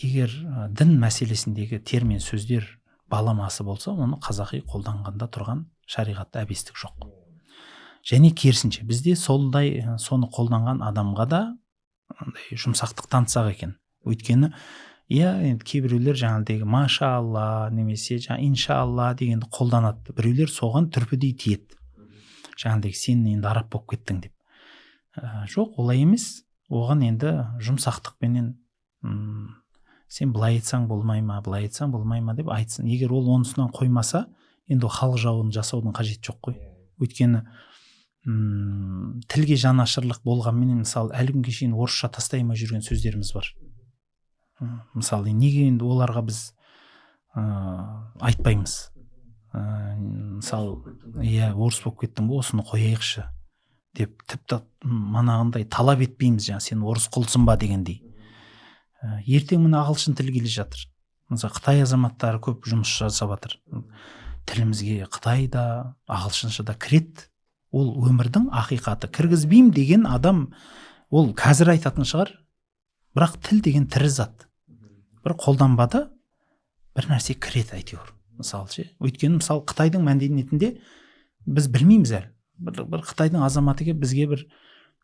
егер дін мәселесіндегі термин сөздер баламасы болса, оны қазақи қолданғанда тұрған шариғатта әбестік жоқ. Және керісінше бізде сондай соны қолданған адамға да андай жұмсақтық танытсақ екен. Өйткені иә, енді кейбіреулер жаңағыдегі машалла немесе жаңа иншалла дегенді қолданады. Біреулер соған түрпідей тиеді. Жаңағыдегі сен енді араб болып кеттің деп. Жоқ, олай емес. Оған енді жұмсақтықпенен сен былай айтсаң болмай ма, былай айтсаң болмай ма деп айтсын. Егер ол онысынан қоймаса, енді ол халық жауын жасаудың қажеті жоқ қой. Өйткені тілге жанашырлық болғанменен, мысалы, әлі күнге шейін орысша тастай алмай жүрген сөздеріміз бар. Мысалы, неге енді оларға біз айтпаймыз? Мысалы, иә, орыс болып кеттің ғой, осыны қояйықшы деп тіпті манағындай талап етпейміз, жаңа сен орыс құлсың ба дегендей. Ертең міне ағылшын тілі келе жатыр. Мысалы, Қытай азаматтары көп жұмыс жасап жатыр. Тілімізге қытай да, ағылшынша да кіреді. Ол өмірдің ақиқаты. Кіргізбеймін деген адам ол қазір айтатын шығар, бірақ тіл деген тірі зат. Бір қолданбада бір нәрсе кіреді әйтеуір. Мысалы ше, өйткені мысалы Қытайдың мәдениетінде біз білмейміз әлі. Бір Қытайдың азаматы келіп бізге бір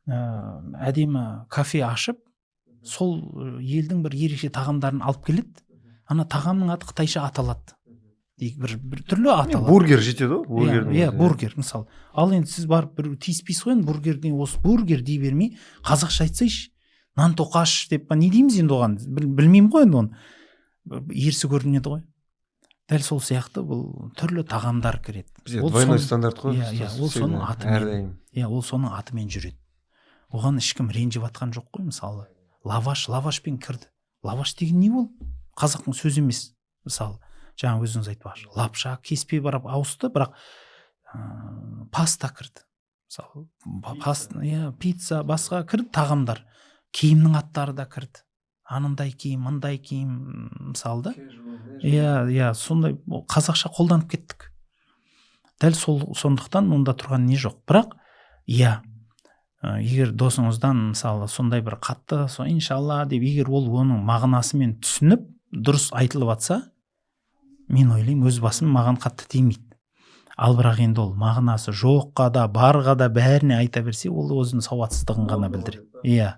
әдемі кафе ашып, Сол елдің бір ерекше тағамдарын алып келеді. Ана тағамның аты қытайша аталады. Бір түрлі аталады. Бургер жетеді ғой, бургердің. Иә, бургер мысалы. Ал енді сіз барып бір тиіспейсіз ғой енді бургерден, осы бургер дей бермей, қазақша айтсайшы, нан тоқаш деп па, не дейміз енді оған, білмеймін ғой енді оны. Ерсі көрінеді ғой. Дәл сол сияқты бұл түрлі тағамдар кіреді. Бізде двойной стандарт қой. Иә, ол соның атымен. Иә, ол соның атымен жүреді. Оған ешкім ренжіп жатқан жоқ қой мысалы. Лаваш, лавашпен кірді. Лаваш деген не ол? Қазақтың сөзі емес. Мысалы, жаңа өзіңіз айтпақшы, лапша, кеспе барып ауысты, бірақ паста кірді. Мысалы, иә, пицца, басқа кірді тағамдар. Киімнің аттары да кірді. Анындай киім, мындай киім, мысалы да. Иә, сондай қазақша қолданып кеттік. Дәл сол, сондықтан онда тұрған не жоқ. Бірақ иә, егер досыңыздан мысалы сондай бір қатты со иншалла деп, егер ол оның мағынасымен түсініп дұрыс айтылып жатса, мен ойлаймын, өз басым маған қатты тимейді. Ал бірақ енді ол мағынасы жоққа да, барға да, бәріне айта берсе, ол өзінің сауатсыздығын ғана білдіреді. Иә,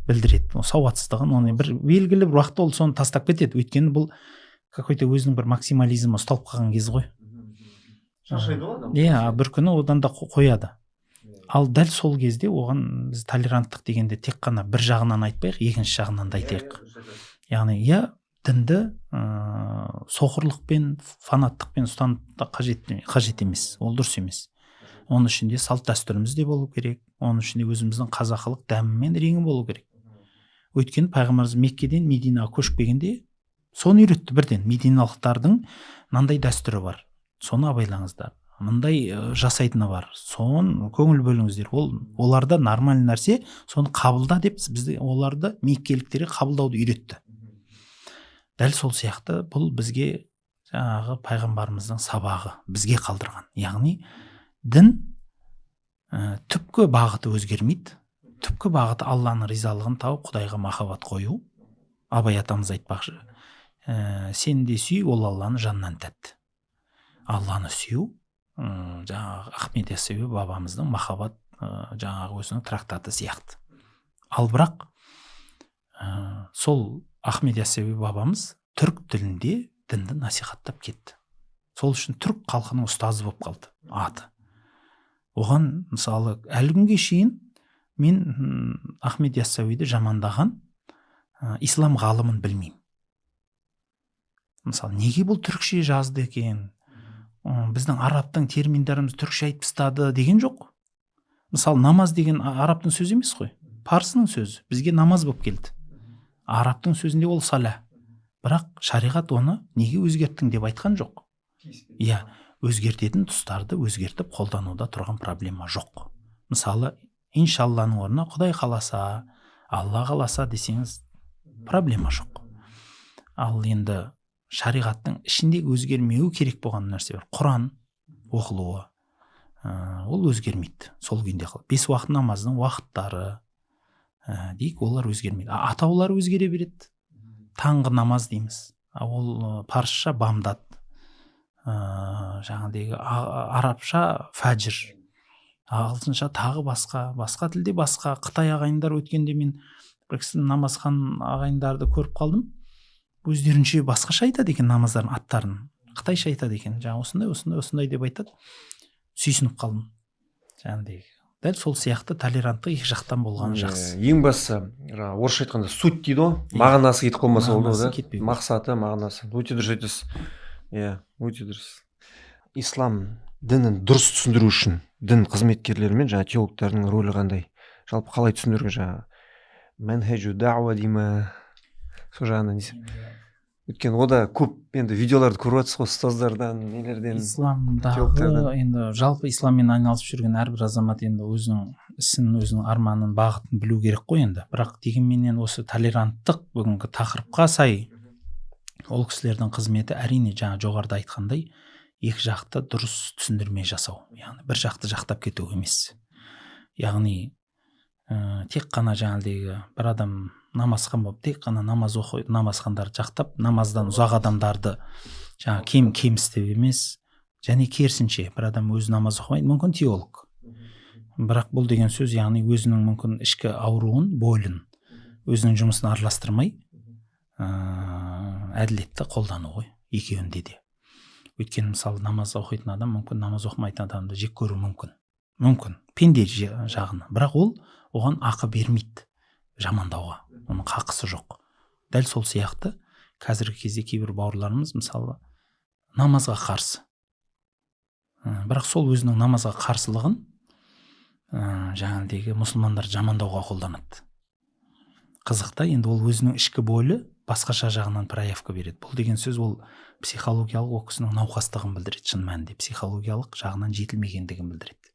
білдіреді. Ол сауатсыздығын, оны бір белгілі бір уақытта ол соны тастап кетеді. Өйткені бұл какой-то өзінің бір максимализмі ұсталып қалған кез ғой. Шаршайды ғой адам. Иә, бір күні одан да қояды. Ал дәл сол кезде оған біз толеранттық дегенде тек қана бір жағынан айтпайық, екінші жағынан да айтайық. Яғни, иә, дінді соқырлықпен, фанаттықпен ұстанып та қажет емес, ол дұрыс емес. Оның ішінде салт дәстүріміз де болу керек, оның ішінде өзіміздің қазақылық дәмі мен реңі болу керек. Өйткені пайғамбарымыз Меккеден Мединаға көшіп келгенде соны үйретті бірден. Мединалықтардың мынандай дәстүрі бар, соны абайлаңыздар, мындай жасайтыны бар, соны көңіл бөліңіздер, ол оларда нормальный нәрсе, соны қабылда деп бізді, оларды, меккеліктерге қабылдауды үйретті. Дәл сол сияқты бұл бізге жаңағы пайғамбарымыздың сабағы, бізге қалдырған. Яғни дін түпкі бағыты өзгермейді. Түпкі бағыты Алланың ризалығын тауып, Құдайға махаббат қою. Абай атамыз айтпақшы, сен де сүй ол Алланы жаннан тәтті. Алланы сүю, жаңағы Ахмет Яссауи бабамыздың махаббат жаңағы өзінің трактаты сияқты. Ал бірақ сол Ахмет Яссауи бабамыз түрік тілінде дінді насихаттап кетті. Сол үшін түрік халқының ұстазы болып қалды аты. Оған мысалы әлі күнге шейін мен Ахмет Яссауиді жамандаған ислам ғалымын білмеймін. Мысалы, неге бұл түрікше жазды екен, біздің арабтың терминдеріміз түрікше айтып тастады деген жоқ. Мысалы, намаз деген арабтың сөзі емес қой, парсының сөзі. Бізге намаз болып келді. Арабтың сөзінде ол саля. Бірақ шариғат оны неге өзгерттің деп айтқан жоқ. Иә, өзгертетін тұстарды өзгертіп қолдануда тұрған проблема жоқ. Мысалы, иншалланың орнына Құдай қаласа, Алла қаласа десеңіз, проблема жоқ. Ал енді шариғаттың ішінде өзгермеуі керек болған нәрсе бар. Құран оқылуы, ол өзгермейді, сол күйінде қалады. 5 уақыт намаздың уақыттары, дейік, олар өзгермейді. Атаулар өзгере береді. Таңғы намаз дейміз, ол парсша бамдат, жаңағыдегі арабша фәжір, ағылшынша тағы басқа, басқа тілде басқа. Қытай ағайындар, өткенде мен бір кісі намазхан ағайындарды көріп қалдым, өздерінше басқаша айтады екен намаздардың аттарын, қытайша айтады екен, жаңа осындай, осындай, осындай деп айтады. Сүйсініп қалдым. Жаңағыдай дәл сол сияқты толеранттық екі жақтан болғаны жақсы. Ең бастысы, жаңағы орысша айтқанда суть дейді ғой, мағынасы кетіп қалмаса болды Мағынасы да. кетпеу. Мақсаты, мағынасы. Өте дұрыс айтасыз. Иә, өте дұрыс. Ислам дінін дұрыс түсіндіру үшін дін қызметкерлері мен жаңағы теологтардың рөлі қандай? Жалпы қалай түсіндірген, жаңағы манхажу дауа дей ма, сол жағынан не? Өйткені ода көп енді видеоларды көріп жатсыз ғой ұстаздардан, нелерден, Исламдағы теологтардан. Енді жалпы исламмен айналысып жүрген әрбір азамат енді өзінің ісін, өзінің арманын, бағытын білу керек қой енді. Бірақ дегенменен осы толеранттық бүгінгі тақырыпқа сай ол кісілердің қызметі, әрине, жаңа жоғарыда айтқандай, екі жақты дұрыс түсіндірме жасау, яғни бір жақты жақтап кету емес. Яғни тек қана жаңағыдегі бір адам намазхан болып, тек қана намаз оқи, намазхандарды жақтап, намаздан ұзақ адамдарды жаңа кемістеп емес, және керісінше бір адам өзі намаз оқымайды, мүмкін теолог, бірақ бұл деген сөз, яғни өзінің мүмкін ішкі ауруын, болін Өзінің жұмысын араластырмай, әділетті қолдану ғой екеуінде де. Өйткені мысалы намаз оқитын адам мүмкін намаз оқымайтын адамды жек көруі мүмкін. Мүмкін пенде жағынан, бірақ ол оған ақы бермейді жамандауға, оның хақысы жоқ. Дәл сол сияқты қазіргі кезде кейбір бауырларымыз мысалы намазға қарсы, бірақ сол өзінің намазға қарсылығын жаңағыдегі мұсылмандарды жамандауға қолданады. Қызық та, енді ол өзінің ішкі болі басқаша жағынан проявка береді. Бұл деген сөз ол психологиялық ол кісінің науқастығын білдіреді, шын мәнінде психологиялық жағынан жетілмегендігін білдіреді.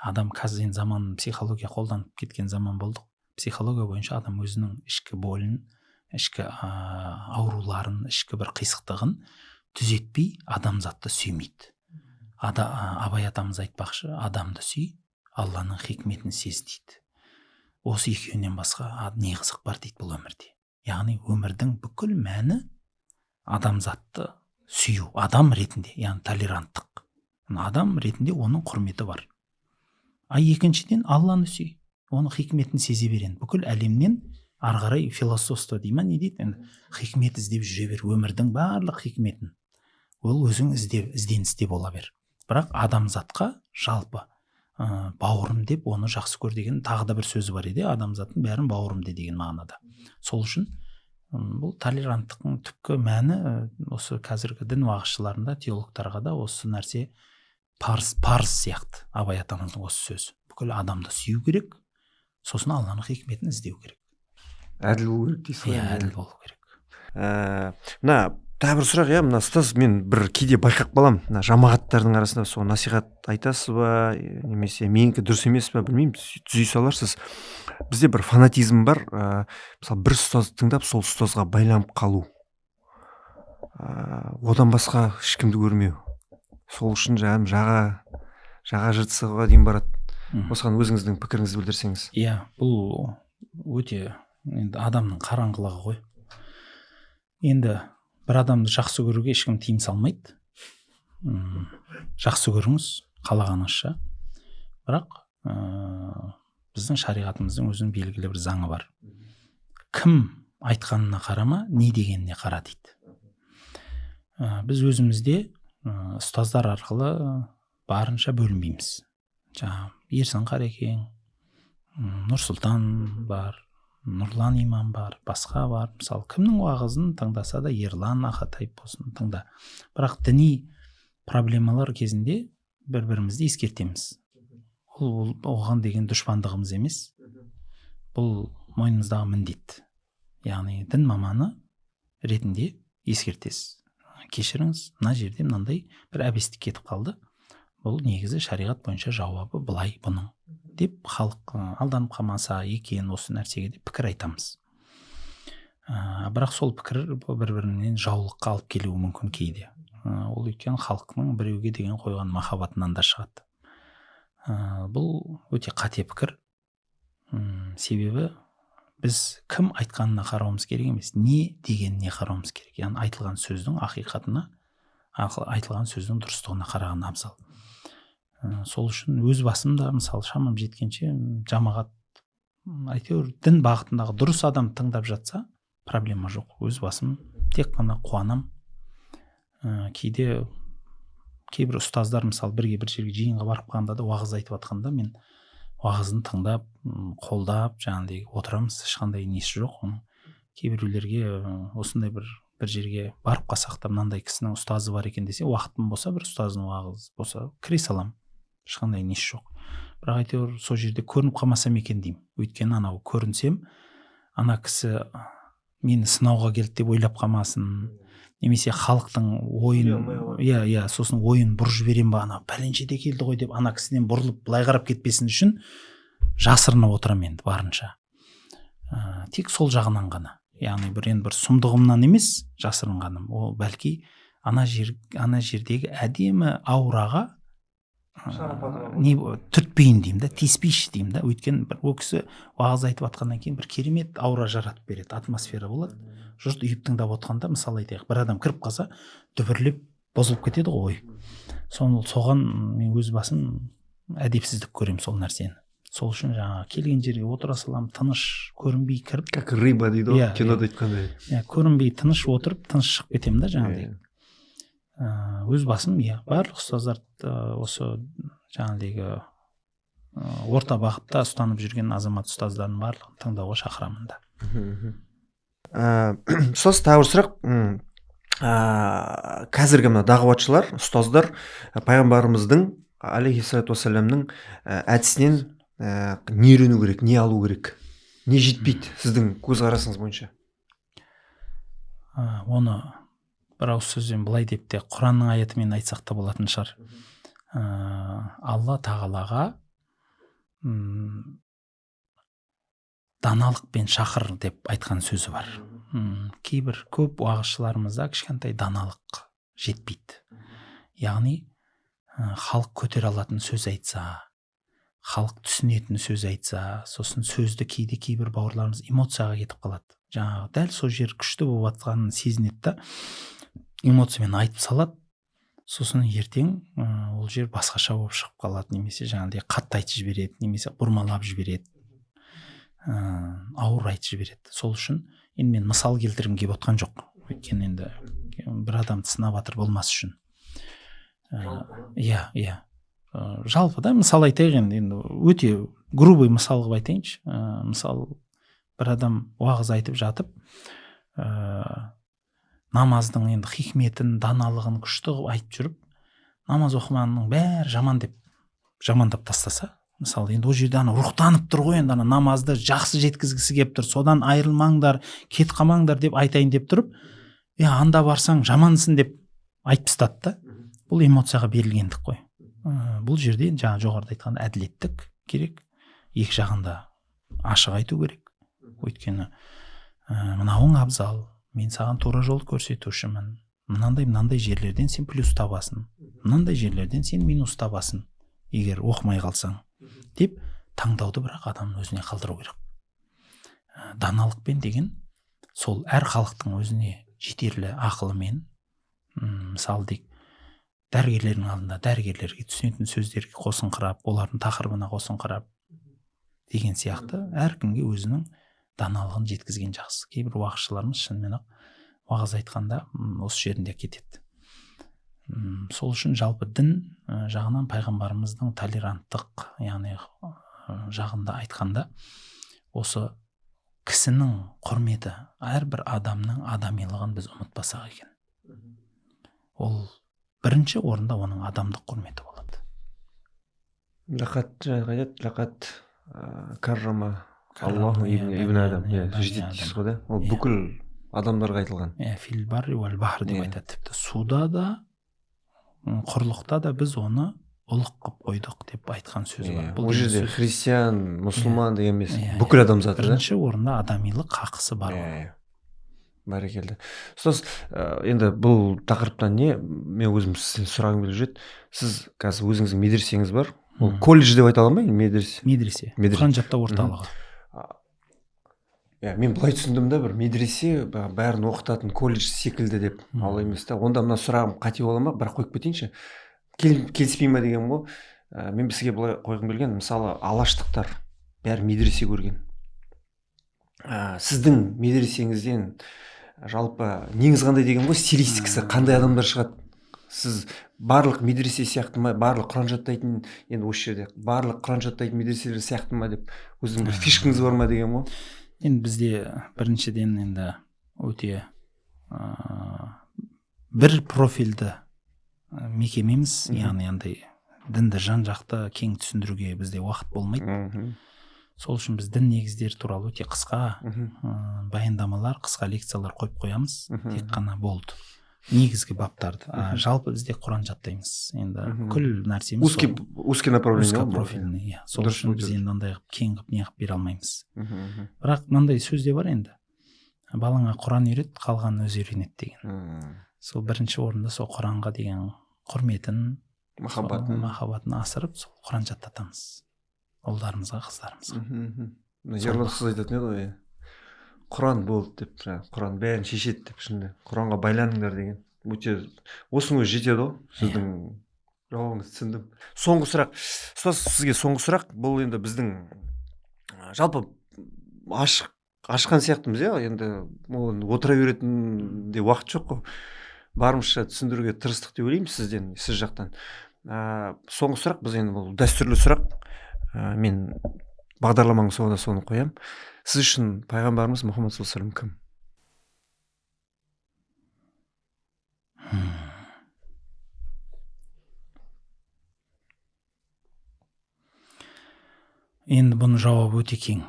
Адам қазір енді заман психология қолданып кеткен заман болдық. Психология бойынша адам өзінің ішкі болін, ішкі ауруларын, ішкі бір қисықтығын түзетпей адамзатты сүймейді. Абай атамыз айтпақшы, адамды сүй, Алланың хикметін сез дейді. Осы екеуінен басқа не қызық бар дейді бұл өмірде. Яғни өмірдің бүкіл мәні адамзатты сүю, адам ретінде, яғни толеранттық. Адам ретінде оның құрметі бар. А екіншіден Алланы сүй, оның хикметін сезе берен. Бүкіл әлемнен ары қарай философство дей ма, не дейді енді, хикмет іздеп жүре бер, өмірдің барлық хикметін. Ол өзің ізденісте бола бер. Бірақ адамзатқа жалпы бауырым деп оны жақсы көр деген тағы да бір сөзі бар еді, адамзаттың бәрін бауырым де деген мағынада. Сол үшін бұл толеранттықтың түпкі мәні осы қазіргі дін уағызшыларында, теологтарға да осы нәрсе парыз сияқты. Абай атамыздың осы сөзі. Бүкіл адамды сүю керек, сосын Алланың хикметін іздеу керек. Әділ болу керек дейсіз ғой. Иә, әділ болу керек. Мына тағы бір сұрақ, иә, мына ұстаз, мен бір кейде байқап қаламын, мына жамағаттардың арасында сол насихат айтасыз ба, немесе менікі дұрыс емес па, білмеймін, түзей саларсыз. Бізде бір фанатизм бар, мысалы бір ұстазды тыңдап, сол ұстазға байланып қалу, одан басқа ешкімді көрмеу. Сол үшін жаңағы жаға жыртысуға дейін барады. Осыған өзіңіздің пікіріңізді білдірсеңіз. Иә, бұл өте енді адамның қараңғылығы ғой. Енді бір адамды жақсы көруге ешкім тыйым салмайды. Жақсы көріңіз қалағаныңызша. Бірақ біздің шариғатымыздың өзінің белгілі бір заңы бар. Кім айтқанына қарама, не дегеніне қара дейді. Біз өзімізде ұстаздар арқылы барынша бөлінбейміз. Жаңа Ерсін Қарекең, Нұрсұлтан бар, Нұрлан имам бар, басқа бар. Мысалы, кімнің уағызын тыңдаса да, Ерлан Ақатаев болсын тыңда. Бірақ діни проблемалар кезінде бір-бірімізді ескертеміз. Ол оған деген дұшпандығымыз емес. Бұл мойнымыздағы міндет. Яғни дін маманы ретінде ескертесіз. Кешіріңіз, мына жерде мынандай бір әбестік кетіп қалды. Бұл негізі шариғат бойынша жауабы былай бұның деп халық алданып қалмаса екен осы нәрсеге деп пікір айтамыз. Бірақ сол пікір бір-бірінен жаулыққа алып келуі мүмкін кейде. Ол өйткені халықтың біреуге деген қойған махаббатынан да шығады. Бұл өте қате пікір. Себебі біз кім айтқанына қарауымыз керек емес, не дегеніне қарауымыз керек. Яғни айтылған сөздің ақиқатына, айтылған сөздің дұрыстығына қараған абзал. Сол үшін өз басым да мысалы шамам жеткенше жамағат әйтеуір дін бағытындағы дұрыс адам тыңдап жатса проблема жоқ. Өз басым тек қана қуанам. Кейде кейбір ұстаздар мысалы бірге бір жерге жиынға барып қалғанда да уағыз айтып жатқанда мен уағызын тыңдап, қолдап жаңағыдай отырамыз, ешқандай несі жоқ оның. Кейбіреулерге осындай бір жерге барып қалсақ та мынандай кісінің ұстазы бар екен десе, уақытым болса бір ұстаздың уағызы болса кіре саламын, ешқандай несі жоқ. Бірақ әйтеуір сол жерде көрініп қалмасам екен деймін. Өйткені анау көрінсем, ана кісі мені сынауға келді деп ойлап қалмасын, немесе халықтың ойын, иә, сосын ойын бұрып жіберем ба, ана пәленше де келді ғой деп ана кісіден бұрылып былай қарап кетпесін үшін жасырынып отырамын енді барынша. Тек сол жағынан ғана. Яғни бір енді бір сұмдығымнан емес жасырынғаным. Ол бәлки ана жердегі әдемі аураға не түртпейін деймін да, тиіспейші деймін да. Өйткені бір ол кісі уағыз айтып жатқаннан кейін бір керемет аура жаратып береді, атмосфера болады. Жұрт үйіп тыңдап отқанда, мысалы айтайық, бір адам кіріп қалса, дүбірлеп бұзылып кетеді ғой ой. Соған мен өз басым әдепсіздік көремін сол нәрсені. Сол үшін жаңағы келген жерге отыра саламын, тыныш, көрінбей кіріп. Как рыба дейді ғой, кинода айтқандай. Иә, көрінбей тыныш отырып, тыныш шығып кетемін да жаңағыдай. Өз басым, иә, барлық ұстаздарды, осы жаңағыдегі орта бағытта ұстанып жүрген азамат ұстаздардың барлығын тыңдауға шақырамын да. Ұстаз, тағы бір сұрақ. Қазіргі мына дағуатшылар, ұстаздар пайғамбарымыздың алейхиссалату уассаламның әдісінен не үйрену керек, не алу керек, не жетпейді сіздің көзқарасыңыз бойынша? Оны бір ауыз сөзбен былай деп те, Құранның аятымен айтсақ та болатын шығар. Алла тағалаға даналықпен шақыр деп айтқан сөзі бар. Кейбір көп уағызшыларымызда кішкентай даналық жетпейді. Яғни халық көтере алатын сөз айтса, халық түсінетін сөз айтса, сосын сөзді кейде кейбір бауырларымыз эмоцияға кетіп қалады. Жаңағы дәл сол жер күшті болып жатқанын сезінеді да, эмоциямен айтып салады. Сосын ертең ол жер басқаша болып шығып қалады, немесе жаңағыдай қатты айтып жібереді, немесе бұрмалап жібереді, ауыр айтып жібереді. Сол үшін енді мен мысал келтіргім келіп отқан жоқ, өйткені енді бір адамды сынап жатыр болмас үшін. Иә, жалпы да мысал айтайық енді өте грубый мысал қылып айтайыншы. Мысал, бір адам уағыз айтып жатып, намаздың енді хикметін, даналығын күшті қылып айтып жүріп, намаз оқымағанның бәрі жаман деп жамандап тастаса, мысалы, енді ол жерде ана рухтанып тұр ғой, енді ана намазды жақсы жеткізгісі келіп тұр, содан айырылмаңдар, кетіп қалмаңдар деп айтайын деп тұрып, е, анда барсаң жамансың деп айтып тастады да. Бұл эмоцияға берілгендік қой. Бұл жерде енді жаңа жоғарыда айтқан әділеттік керек, екі жағын да ашық айту керек. Өйткені мынауың абзал, мен саған тура жол көрсетушімін, мынандай мынандай жерлерден сен плюс табасың, мынандай жерлерден сен минус табасың, егер оқымай қалсаң деп таңдауды бірақ адамның өзіне қалдыру керек. Даналықпен деген сол әр халықтың өзіне жетерлі ақылымен, мысалы дейік, дәрігерлердің алдында дәрігерлерге түсінетін сөздерге қосыңқырап, олардың тақырыбына қосыңқырап деген сияқты, әркімге өзінің даналығын жеткізген жақсы. Кейбір уағызшыларымыз шынымен ақ уағыз айтқанда осы жерінде кетеді. Сол үшін жалпы дін жағынан пайғамбарымыздың толеранттық, яғни жағында айтқанда, осы кісінің құрметі, әрбір адамның адамилығын біз ұмытпасақ екен. Ол бірінші орында оның адамдық құрметі болады. Лақат, жаңағы айтады, лақат каррама Аллаху ибн Адам, иә, жетеді дейсіз ғой да, ол бүкіл адамдарға айтылған. Иә, фил барри уәл бахр деп айтады. Тіпті суда да, құрлықта да біз оны ұлық қылып қойдық деп айтқан сөзі бар. Бұл жерде христиан, мұсылман деген емес, бүкіл адамзат. Бірінші орында адамилық хақысы бар. Иә, бәрекелді, ұстаз. Енді бұл тақырыптан не, мен өзім сізден сұрағым келіп жүреді. Сіз қазір өзіңіздің медресеңіз бар, ол колледж деп айта аламын ба, медресе? Медресе, Құран жаттау орталығы. Иә, мен былай түсіндім да, бір медресе бәрін оқытатын колледж секілді деп. Ал емес та. Онда мына сұрағым қате бола ма, бірақ қойып кетейінші, келіспей ма дегенім ғой. Мен сізге былай қойғым келген: мысалы, алаштықтар бәрі медресе көрген. Сіздің медресеңізден жалпы неңіз қандай деген ғой, стилистикасы қандай адамдар шығады? Сіз барлық медресе сияқты ма, барлық құран жаттайтын, енді осы жерде барлық құран жаттайтын медреселер сияқты ма деп, өзіңіздің бір фишкаңыз бар ма деген ғой. Енді бізде біріншіден енді өте бір профильді мекемеміз, яғни андай дінді жан жақты кең түсіндіруге бізде уақыт болмайды. Сол үшін біз дін негіздері туралы өте қысқа баяндамалар, қысқа лекциялар қойып қоямыз, тек қана болды, негізгі баптарды. Жалпы бізде Құран жаттаймыз енді, бүкіл нәрсеміз. Узкий, узкий направление. Узкопрофильный, иә. Сол үшін біз енді андай қылып, кең қылып, не қылып бере алмаймыз. Бірақ мынандай сөз де бар енді: балаңа Құран үйрет, қалғанын өзі үйренеді деген. Сол бірінші орында сол Құранға деген құрметін, махаббатын, махаббатын асырып, сол Құран жаттатамыз ұлдарымызға, қыздарымызға. Ерлан ұстаз айтатын еді ғой, иә, Құран болды деп, жаңағы Құран бәрін шешеді деп. Шынында Құранға байланыңдар деген өте, осының өзі жетеді ғой сіздің. Жауабыңызды түсіндім. Соңғы сұрақ. Ұстаз, сізге соңғы сұрақ. Бұл енді біздің жалпы ашқан сияқтымыз, иә, енді ол отыра беретін де уақыт жоқ қой. Барымызша түсіндіруге тырыстық деп ойлаймын сізден, сіз жақтан. Соңғы сұрақ, біз енді бұл дәстүрлі сұрақ. Мен бағдарламаның соңына соны қоямын. Сіз үшін пайғамбарымыз Мұхаммад саллаллаху алейхи вассалам кім? Енді бұның жауабы өте кең.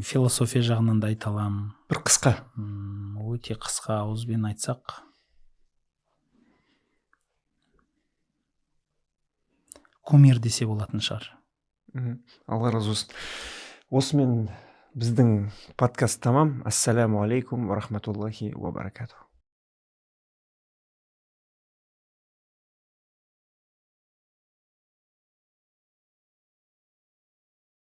Философия жағынан да айта аламын. Бір қысқа. Өте қысқа ауызбен айтсақ, кумир десе болатын шығар. Алла разы болсын. Осымен біздің подкаст тамам. Ассаламу алейкум ва рахматуллахи ва баракатух.